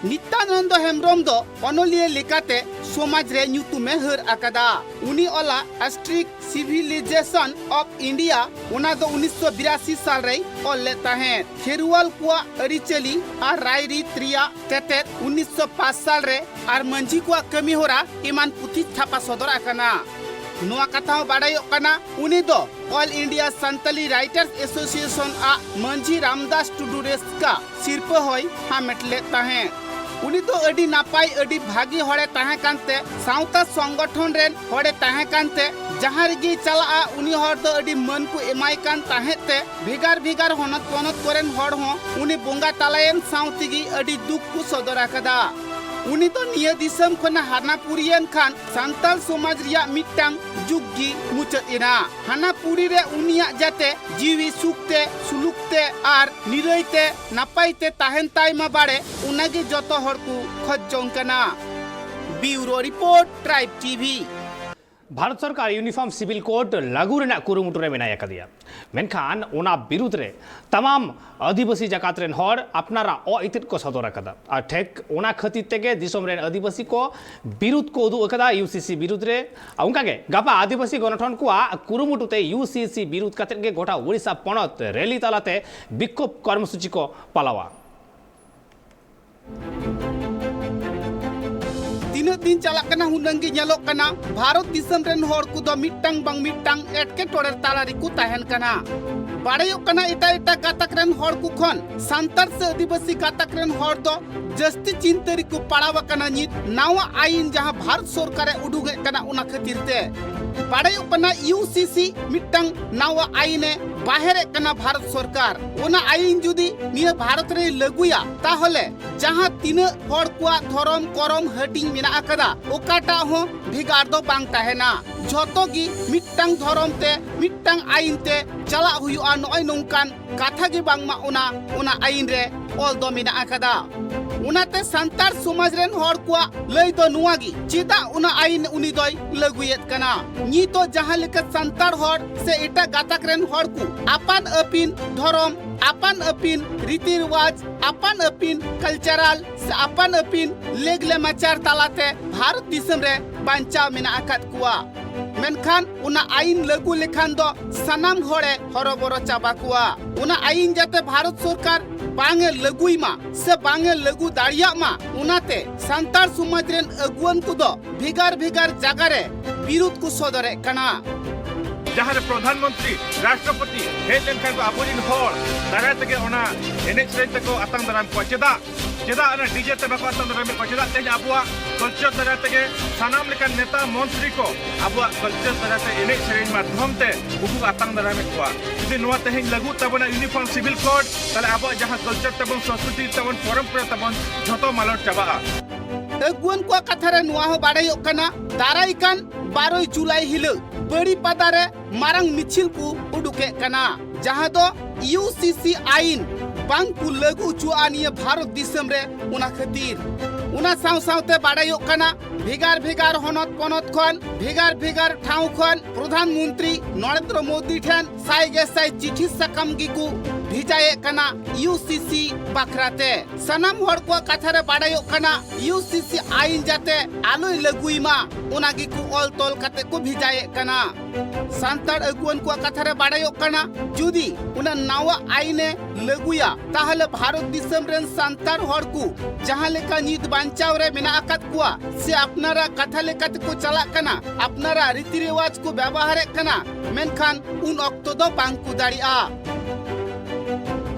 ᱱᱤᱛᱭᱟᱱᱚᱱᱫᱚ ᱦᱮᱢᱵᱨᱚᱢ ᱫᱚ ᱚᱱᱚᱞᱤᱭᱟᱹ ᱞᱮᱠᱟᱛᱮ ᱥᱚᱢᱟᱡᱽ ᱨᱮ ᱧᱩᱛᱩᱢᱮ ᱦᱟᱹᱨ ᱟᱠᱟᱫᱟ᱾ ᱩᱱᱤ ᱚᱞᱟ ᱟᱥᱴᱨᱤᱠ ᱥᱤᱵᱷᱤᱞᱤᱡᱮᱥᱚᱱ ᱚᱯᱷ ᱤᱱᱰᱤᱭᱟ, ᱚᱱᱟ ᱫᱚ ᱩᱱᱤᱥᱥᱚ ᱵᱤᱨᱟᱥᱤ ᱥᱟᱞ ᱨᱮᱭ ᱚᱞ ᱞᱮᱫ ᱛᱟᱦᱮᱸᱫ᱾ ᱠᱷᱮᱨᱣᱟᱞ ᱠᱚᱣᱟᱜ ᱟᱹᱨᱤᱪᱟᱹᱞᱤ ᱟᱨ ᱨᱟᱭᱨᱤᱛ ᱨᱮᱭᱟᱜ ᱛᱮᱛᱮᱫ ᱩᱱᱤᱥᱥᱚ ᱯᱟᱸᱪ ᱥᱟᱞ ᱨᱮ ᱟᱨ ᱢᱟᱹᱡᱷᱤ ᱠᱚᱣᱟᱜ ᱠᱟᱹᱢᱤ ᱦᱚᱨᱟ ᱮᱢᱟᱱ ᱯᱩᱛᱷᱤ ᱪᱷᱟᱯᱟ ᱥᱚᱫᱚᱨ ᱟᱠᱟᱱᱟ᱾ ᱱᱚᱣᱟ ᱠᱟᱛᱷᱟ ᱦᱚᱸ ᱵᱟᱰᱟᱭᱚᱜ ᱠᱟᱱᱟ, ᱩᱱᱤ ᱫᱚ All India Santali Writers Association ᱟᱜ ᱢᱟᱹᱡᱷᱤ ᱨᱟᱢᱫᱟᱥ ᱴᱩᱰᱩ ᱨᱟᱹᱥᱠᱟ ᱥᱤᱨᱯᱟᱹ ᱦᱚᱸᱭ ᱦᱟᱢᱮᱴ ᱞᱮᱫ ᱛᱟᱦᱮᱸᱫ᱾ ᱩᱱᱤ ᱫᱚ ᱟᱹᱰᱤ ᱱᱟᱯᱟᱭ, ᱟᱹᱰᱤ ᱵᱷᱟᱹᱜᱤ ᱦᱚᱲᱮ ᱛᱟᱦᱮᱸ ᱠᱟᱱᱛᱮ, ᱥᱟᱶᱛᱟ ᱥᱚᱝᱜᱚᱴᱷᱚᱱ ᱨᱮᱱ ᱦᱚᱲᱮ ᱛᱟᱦᱮᱸ ᱠᱟᱱᱛᱮ, ᱡᱟᱦᱟᱸ ᱨᱮᱜᱮᱭ ᱪᱟᱞᱟᱜᱼᱟ, ᱩᱱᱤ ᱦᱚᱲ ᱫᱚ ᱟᱹᱰᱤ ᱢᱟᱹᱱ ᱠᱚ ᱮᱢᱟᱭ ᱠᱟᱱ ᱛᱟᱦᱮᱸᱫ ᱛᱮ ᱵᱷᱮᱜᱟᱨ ᱵᱷᱮᱜᱟᱨ ᱦᱚᱱᱚᱛ ᱯᱚᱱᱚᱛ ᱠᱚᱨᱮᱱ ᱦᱚᱲ ᱦᱚᱸ ᱩᱱᱤ ᱵᱚᱸᱜᱟ ᱛᱟᱞᱟᱭᱮᱱ ᱥᱟᱶ ᱛᱮᱜᱮ ᱟᱹᱰᱤ ᱫᱩᱠ ᱠᱚ ᱥᱚᱫᱚᱨ ᱟᱠᱟᱫᱟ᱾ ᱩᱱᱤ ᱫᱚ ᱱᱤᱭᱟᱹ ᱫᱤᱥᱚᱢ ᱠᱷᱚᱱᱮ ᱦᱟᱱᱟ ᱯᱩᱨᱤᱭᱮᱱ ᱠᱷᱟᱱ ᱥᱟᱱᱛᱟᱲ ᱥᱚᱢᱟᱡᱽ ᱨᱮᱭᱟᱜ ᱢᱤᱫᱴᱟᱝ ᱡᱩᱜᱽ ᱜᱮ ᱢᱩᱪᱟᱹᱫ ᱮᱱᱟ᱾ ᱦᱟᱱᱟ ᱯᱩᱨᱤ ᱨᱮ ᱩᱱᱤᱭᱟᱜ ᱡᱟᱛᱮ ᱡᱤᱣᱤ ᱥᱩᱠ ᱛᱮ, ᱥᱩᱞᱩᱠ ᱛᱮ ᱟᱨ ᱱᱤᱨᱟᱹᱭ ᱛᱮ ᱱᱟᱯᱟᱭ ᱛᱮ ᱛᱟᱦᱮᱱ ᱛᱟᱭ ᱢᱟ ᱵᱟᱲᱮ, ᱚᱱᱟᱜᱮ ᱡᱚᱛᱚ ᱦᱚᱲ ᱠᱚ ᱠᱷᱚᱡᱽ ᱡᱚᱝ ᱠᱟᱱᱟ᱾ ᱵᱤᱭᱩᱨᱳ ᱨᱤᱯᱳᱨᱴ, ᱴᱨᱟᱭᱤᱵᱽ ᱴᱤᱵᱷᱤ᱾ ᱵᱷᱟᱨᱚᱛ ᱥᱚᱨᱠᱟᱨ ᱤᱭᱩᱱᱤᱯᱷᱚᱨᱢ ᱥᱤᱵᱤᱞ ᱠᱳᱰ ᱞᱟᱹᱜᱩ ᱨᱮᱱᱟᱜ ᱠᱩᱨᱩᱢᱩᱴᱩ ᱨᱮ ᱢᱮᱱᱟᱭ ᱟᱠᱟᱫᱮᱭᱟ, ᱢᱮᱱᱠᱷᱟᱱ ᱚᱱᱟ ᱵᱤᱨᱩᱫᱽ ᱨᱮ ᱛᱟᱢᱟᱢ ᱟᱹᱫᱤᱵᱟᱹᱥᱤ ᱡᱟᱠᱟᱛ ᱨᱮᱱ ᱦᱚᱲ ᱟᱯᱱᱟᱨᱟᱜ ᱚ ᱤᱛᱟᱹᱫ ᱠᱚ ᱥᱚᱫᱚᱨ ᱟᱠᱟᱫᱟ᱾ ᱟᱨ ᱴᱷᱮᱠ ᱚᱱᱟ ᱠᱷᱟᱹᱛᱤᱨ ᱛᱮᱜᱮ ᱫᱤᱥᱚᱢ ᱨᱮᱱ ᱟᱹᱫᱤᱵᱟᱹᱥᱤ ᱠᱚ ᱵᱤᱨᱩᱫᱽ ᱠᱚ ᱩᱫᱩᱜ ᱟᱠᱟᱫᱟ ᱤᱭᱩᱥᱤᱥᱤ ᱵᱤᱨᱩᱫᱽ ᱨᱮ᱾ ᱚᱱᱠᱟᱜᱮ ᱜᱟᱯᱟ ᱟᱹᱫᱤᱵᱟᱹᱥᱤ ᱜᱚᱱᱚᱴᱷᱚᱱ ᱠᱚᱣᱟᱜ ᱠᱩᱨᱩᱢᱩᱴᱩ ᱛᱮ ᱤᱭᱩᱥᱤᱥᱤ ᱵᱤᱨᱩᱫᱽ ᱠᱟᱛᱮ ᱜᱮ ᱜᱚᱴᱟ ᱳᱰᱤᱥᱟ ᱯᱚᱱᱚᱛ ᱨᱮᱞᱤ ᱛᱟᱞᱟᱛᱮ ᱵᱤᱠᱠᱷᱳᱵ ᱠᱚᱨᱢᱚᱥᱩᱪᱤ ᱠᱚ ᱯᱟᱞᱟᱣᱟ᱾ ᱛᱤᱱᱟᱹᱜ ᱫᱤᱱ ᱪᱟᱞᱟᱜ ᱠᱟᱱᱟ, ᱦᱩᱱᱟᱹᱝ ᱜᱮ ᱧᱮᱞᱚᱜ ᱠᱟᱱᱟ, ᱵᱷᱟᱨᱚᱛ ᱫᱤᱥᱚᱢ ᱨᱮᱱ ᱦᱚᱲ ᱠᱚᱫᱚ ᱢᱤᱫᱴᱟᱝ ᱵᱟᱝ ᱢᱤᱫᱴᱟᱝ ᱮᱴᱠᱮᱴᱚᱬᱮ ᱛᱟᱞᱟ ᱨᱮᱠᱚ ᱛᱟᱦᱮᱱ ᱠᱟᱱᱟ᱾ ᱵᱟᱲᱟᱭᱚᱜ ᱠᱟᱱᱟ, ᱮᱴᱟᱜ ᱮᱴᱟᱜ ᱜᱟᱛᱟᱠ ᱨᱮᱱ ᱦᱚᱲ ᱠᱚ ᱠᱷᱚᱱ ᱥᱟᱱᱛᱟᱲ ᱥᱮ ᱟᱹᱫᱤᱵᱟᱹᱥᱤ ᱜᱟᱛᱟᱠ ᱨᱮᱱ ᱦᱚᱲ ᱫᱚ ᱡᱟᱹᱥᱛᱤ ᱪᱤᱱᱛᱟᱹ ᱨᱮᱠᱚ ᱯᱟᱲᱟᱣ ᱟᱠᱟᱱᱟ ᱱᱤᱛ ᱱᱟᱣᱟ ᱟᱭᱤᱱ ᱡᱟᱦᱟᱸ ᱵᱷᱟᱨᱚᱛ ᱥᱚᱨᱠᱟᱨᱮ ᱩᱰᱩᱠᱮᱫ ᱠᱟᱱᱟ, ᱚᱱᱟ ᱠᱷᱟᱹᱛᱤᱨ ᱛᱮ᱾ ᱵᱟᱲᱟᱭᱚᱜ ᱠᱟᱱᱟ, ᱤᱭᱩᱥᱤᱥᱤ ᱢᱤᱫᱴᱟᱝ ᱱᱟᱣᱟ ᱟᱭᱤᱱᱮ ᱵᱟᱦᱮᱨᱮᱫ ᱠᱟᱱᱟ ᱵᱷᱟᱨᱚᱛ ᱥᱚᱨᱠᱟᱨ᱾ ᱚᱱᱟ ᱟᱭᱤᱱ ᱡᱩᱫᱤ ᱱᱤᱭᱟᱹ ᱵᱷᱟᱨᱚᱛ ᱨᱮᱭ ᱞᱟᱹᱜᱩᱭᱟ, ᱛᱟᱦᱚᱞᱮ ᱡᱟᱦᱟᱸ ᱛᱤᱱᱟᱹᱜ ᱦᱚᱲ ᱠᱚᱣᱟᱜ ᱫᱷᱚᱨᱚᱢ ᱠᱚᱨᱚᱢ ᱦᱟᱹᱴᱤᱧ ᱢᱮᱱᱟᱜ ᱟᱠᱟᱫᱟ, ᱚᱠᱟᱴᱟᱜ ᱦᱚᱸ ᱵᱷᱮᱜᱟᱨ ᱫᱚ ᱵᱟᱝ ᱛᱟᱦᱮᱱᱟ᱾ ᱡᱷᱚᱛᱚ ᱜᱮ ᱢᱤᱫᱴᱟᱝ ᱫᱷᱚᱨᱚᱢ ᱛᱮ, ᱢᱤᱫᱴᱟᱝ ᱟᱭᱤᱱ ᱛᱮ ᱪᱟᱞᱟᱜ ᱦᱩᱭᱩᱜᱼᱟ, ᱱᱚᱜᱼᱚᱭ ᱱᱚᱝᱠᱟᱱ ᱠᱟᱛᱷᱟ ᱜᱮ ᱵᱟᱝᱢᱟ ᱚᱱᱟ, ᱚᱱᱟ ᱟᱭᱤᱱ ᱨᱮ ᱚᱞ ᱫᱚ ᱢᱮᱱᱟᱜ ᱟᱠᱟᱫᱟ᱾ ᱚᱱᱟᱛᱮ ᱥᱟᱱᱛᱟᱲ ᱥᱚᱢᱟᱡᱽ ᱨᱮᱱ ᱦᱚᱲ ᱠᱚᱣᱟᱜ ᱞᱟᱹᱭ ᱫᱚ ᱱᱚᱣᱟ ᱜᱮ, ᱪᱮᱫᱟᱜ ᱚᱱᱟ ᱟᱭᱤᱱ ᱩᱱᱤ ᱫᱚᱭ ᱞᱟᱹᱜᱩᱭᱮᱫ ᱠᱟᱱᱟ? ᱱᱤᱛ ᱫᱚ ᱡᱟᱦᱟᱸ ᱞᱮᱠᱟ ᱥᱟᱱᱛᱟᱲ ᱦᱚᱲ ᱥᱮ ᱮᱴᱟᱜ ᱜᱟᱛᱟᱠ ᱨᱮᱱ ᱦᱚᱲ ᱠᱚ ᱟᱯᱟᱱ ᱟᱹᱯᱤᱱ ᱫᱷᱚᱨᱚᱢ, ᱟᱯᱟᱱ ᱟᱹᱯᱤᱱ ᱨᱤᱛᱤ ᱨᱮᱣᱟᱡᱽ, ᱟᱯᱟᱱ ᱟᱹᱯᱤᱱ ᱠᱟᱞᱪᱟᱨᱟᱞ ᱥᱮ ᱟᱯᱟᱱ ᱟᱹᱯᱤᱱ ᱞᱮᱜᱽ ᱞᱮᱢᱟᱪᱟᱨ ᱛᱟᱞᱟᱛᱮ ᱵᱷᱟᱨᱚᱛ ᱫᱤᱥᱚᱢ ᱨᱮ ᱵᱟᱧᱪᱟᱣ ᱢᱮᱱᱟᱜ ᱟᱠᱟᱫ ᱠᱚᱣᱟ᱾ ᱢᱮᱱᱠᱷᱟᱱ ᱚᱱᱟ ᱟᱭᱤᱱ ᱞᱟᱹᱜᱩ ᱞᱮᱠᱷᱟᱱ ᱫᱚ ᱥᱟᱱᱟᱢ ᱦᱚᱲᱮ ᱦᱚᱨᱚᱵᱚᱨᱚ ᱪᱟᱵᱟ ᱠᱚᱣᱟ᱾ ᱚᱱᱟ ᱟᱭᱤᱱ ᱡᱟᱛᱮ ᱵᱷᱟᱨᱚᱛ ᱥᱚᱨᱠᱟᱨ ᱵᱟᱝ ᱮ ᱞᱟᱹᱜᱩᱭ ᱢᱟ ᱥᱮ ᱵᱟᱝ ᱮ ᱞᱟᱹᱜᱩ ᱫᱟᱲᱮᱭᱟᱜ ᱢᱟ, ᱚᱱᱟᱛᱮ ᱥᱟᱱᱛᱟᱲ ᱥᱚᱢᱟᱡᱽ ᱨᱮᱱ ᱟᱹᱜᱩᱣᱟᱹᱱ ᱠᱚᱫᱚ ᱵᱷᱮᱜᱟᱨ ᱵᱷᱮᱜᱟᱨ ᱡᱟᱭᱜᱟ ᱨᱮ ᱵᱤᱨᱩᱫᱷ ᱠᱚ ᱥᱚᱫᱚᱨᱮᱫ ᱠᱟᱱᱟ᱾ ᱡᱟᱦᱟᱸ ᱨᱮ ᱯᱨᱚᱫᱷᱟᱱ ᱢᱚᱱᱛᱨᱤ, ᱨᱟᱥᱴᱨᱚᱯᱚᱛᱤ ᱦᱮᱡ ᱞᱮᱱᱠᱷᱟᱱ ᱠᱚ ᱟᱵᱚᱨᱮᱱ ᱦᱚᱲ ᱫᱟᱨᱟᱭ ᱛᱮᱜᱮ ᱚᱱᱟ ᱮᱱᱮᱡ ᱥᱮᱨᱮᱧ ᱛᱮᱠᱚ ᱟᱛᱟᱝ ᱫᱟᱨᱟᱢ ᱠᱚᱣᱟ᱾ ᱪᱮᱫᱟᱜ? ᱪᱮᱫᱟᱜ ᱚᱱᱟ ᱰᱤᱡᱮ ᱛᱮ ᱵᱟᱠᱚ ᱟᱛᱟᱝ ᱫᱟᱨᱟᱢᱮᱫ ᱠᱚᱣᱟ? ᱪᱮᱫᱟᱜ ᱛᱮᱦᱮᱧ ᱟᱵᱚᱣᱟᱜ ᱠᱟᱞᱪᱟᱨ ᱫᱟᱨᱟᱭ ᱛᱮᱜᱮ ᱥᱟᱱᱟᱢ ᱞᱮᱠᱟᱱ ᱱᱮᱛᱟ ᱢᱚᱱᱛᱨᱤ ᱠᱚ ᱟᱵᱚᱣᱟᱜ ᱠᱟᱞᱪᱟᱨ ᱫᱟᱨᱟᱭ ᱛᱮ ᱮᱱᱮᱡ ᱥᱮᱨᱮᱧ ᱢᱟᱫᱽᱫᱷᱚᱢ ᱛᱮ ᱩᱱᱠᱩ ᱠᱚ ᱟᱛᱟᱝ ᱫᱟᱨᱟᱢᱮᱫ ᱠᱚᱣᱟ? ᱡᱩᱫᱤ ᱱᱚᱣᱟ ᱛᱮᱦᱮᱧ ᱞᱟᱹᱜᱩᱜ ᱛᱟᱵᱚᱱᱟ ᱤᱭᱩᱱᱤᱯᱷᱚᱨᱢ ᱥᱤᱵᱤᱞ ᱠᱳᱰ, ᱛᱟᱦᱞᱮ ᱟᱵᱚᱣᱟᱜ ᱡᱟᱦᱟᱸ ᱠᱟᱞᱪᱟᱨ ᱛᱟᱵᱚᱱ, ᱥᱚᱝᱥᱠᱨᱤᱛᱤ ᱛᱟᱵᱚᱱ, ᱯᱚᱨᱚᱢᱯᱚᱨᱟ ᱛᱟᱵᱚᱱ, ᱡᱷᱚᱛᱚ ᱢᱟᱞᱚᱴ ᱪᱟᱵᱟᱜᱼᱟ᱾ ᱟᱹᱜᱩᱣᱟᱹᱱ ᱠᱚᱣᱟᱜ ᱠᱟᱛᱷᱟ ᱨᱮ ᱱᱚᱣᱟ ᱦᱚᱸ ᱵᱟᱰᱟᱭᱚᱜ ᱠᱟᱱᱟ, ᱫᱟᱨᱟᱭ ᱠᱟᱱ ᱵᱟᱨᱚᱭ ᱡᱩᱞᱟᱭ ᱦᱤᱞᱚᱜ ᱵᱟᱹᱲᱤᱯᱟᱫᱟ ᱨᱮ ᱢᱟᱨᱟᱝ ᱢᱤᱪᱷᱤᱞ ᱠᱚ ᱩᱰᱩᱠᱮᱫ ᱠᱟᱱᱟ, ᱡᱟᱦᱟᱸ ᱫᱚ ᱤᱭᱩ ᱥᱤ ᱥᱤ ᱟᱭᱤᱱ ᱵᱟᱝ ᱠᱚ ᱞᱟᱹᱜᱩ ᱦᱚᱪᱚᱣᱟᱜᱼᱟ ᱱᱤᱭᱟᱹ ᱵᱷᱟᱨᱚᱛ ᱫᱤᱥᱚᱢ ᱨᱮ᱾ ᱚᱱᱟ ᱠᱷᱟᱹᱛᱤᱨ, ᱚᱱᱟ ᱥᱟᱶ ᱥᱟᱶᱛᱮ ᱵᱟᱰᱟᱭᱚᱜ ᱠᱟᱱᱟ, ᱵᱷᱮᱜᱟᱨ ᱵᱷᱮᱜᱟᱨ ᱦᱚᱱᱚᱛ ᱯᱚᱱᱚᱛ ᱠᱷᱚᱱ, ᱵᱷᱮᱜᱟᱨ ᱵᱷᱮᱜᱟᱨ ᱴᱷᱟᱶ ᱠᱷᱚᱱ ᱯᱨᱚᱫᱷᱟᱱ ᱢᱚᱱᱛᱨᱤ ᱱᱚᱨᱮᱱᱫᱨᱚ ᱢᱳᱫᱤ ᱴᱷᱮᱱ ᱥᱟᱭ ᱜᱮ ᱥᱟᱭ ᱪᱤᱴᱷᱤ ᱥᱟᱠᱟᱢ ᱜᱮᱠᱚ ᱵᱷᱮᱡᱟᱭᱮᱫ ᱠᱟᱱᱟ ᱤᱭᱩ ᱥᱤ ᱥᱤ ᱵᱟᱠᱷᱨᱟ ᱛᱮ᱾ ᱥᱟᱱᱟᱢ ᱦᱚᱲ ᱠᱚᱣᱟᱜ ᱠᱟᱛᱷᱟ ᱨᱮ ᱵᱟᱰᱟᱭᱚᱜ ᱠᱟᱱᱟ, ᱤᱭᱩ ᱥᱤ ᱥᱤ ᱟᱭᱤᱱ ᱡᱟᱛᱮ ᱟᱞᱚᱭ ᱞᱟᱹᱜᱩᱭ ᱢᱟ, ᱚᱱᱟ ᱜᱮᱠᱚ ᱚᱞ ᱛᱚᱞ ᱠᱟᱛᱮ ᱠᱚ ᱵᱷᱮᱡᱟᱭᱮᱫ ᱠᱟᱱᱟ᱾ ᱥᱟᱱᱛᱟᱲ ᱟᱹᱜᱩᱣᱟᱹᱱ ᱠᱚᱣᱟᱜ ᱠᱟᱛᱷᱟ ᱨᱮ ᱵᱟᱰᱟᱭᱚᱜ ᱠᱟᱱᱟ, ᱡᱩᱫᱤ ᱚᱱᱟ ᱱᱟᱣᱟ ᱟᱭᱤᱱᱮ ᱞᱟᱹᱜᱩᱭᱟ, ᱛᱟᱦᱚᱞᱮ ᱵᱷᱟᱨᱚᱛ ᱫᱤᱥᱚᱢ ᱨᱮᱱ ᱥᱟᱱᱛᱟᱲ ᱦᱚᱲ ᱠᱚ ᱡᱟᱦᱟᱸ ᱞᱮᱠᱟ ᱱᱤᱛ ᱵᱟᱧᱪᱟᱣ ᱨᱮ ᱢᱮᱱᱟᱜ ᱟᱠᱟᱫ ᱠᱚᱣᱟ, ᱥᱮ ᱟᱯᱱᱟᱨᱟᱜ ᱠᱟᱛᱷᱟ ᱞᱮᱠᱟ ᱛᱮᱠᱚ ᱪᱟᱞᱟᱜ ᱠᱟᱱᱟ, ᱟᱯᱱᱟᱨᱟᱜ ᱨᱤᱛᱤ ᱨᱮᱣᱟᱡᱽ ᱠᱚ ᱵᱮᱵᱚᱦᱟᱨᱮᱫ ᱠᱟᱱᱟ, ᱢᱮᱱᱠᱷᱟᱱ ᱩᱱ ᱚᱠᱛᱚ ᱫᱚ ᱵᱟᱝ ᱠᱚ ᱫᱟᱲᱮᱭᱟᱜᱼᱟ᱾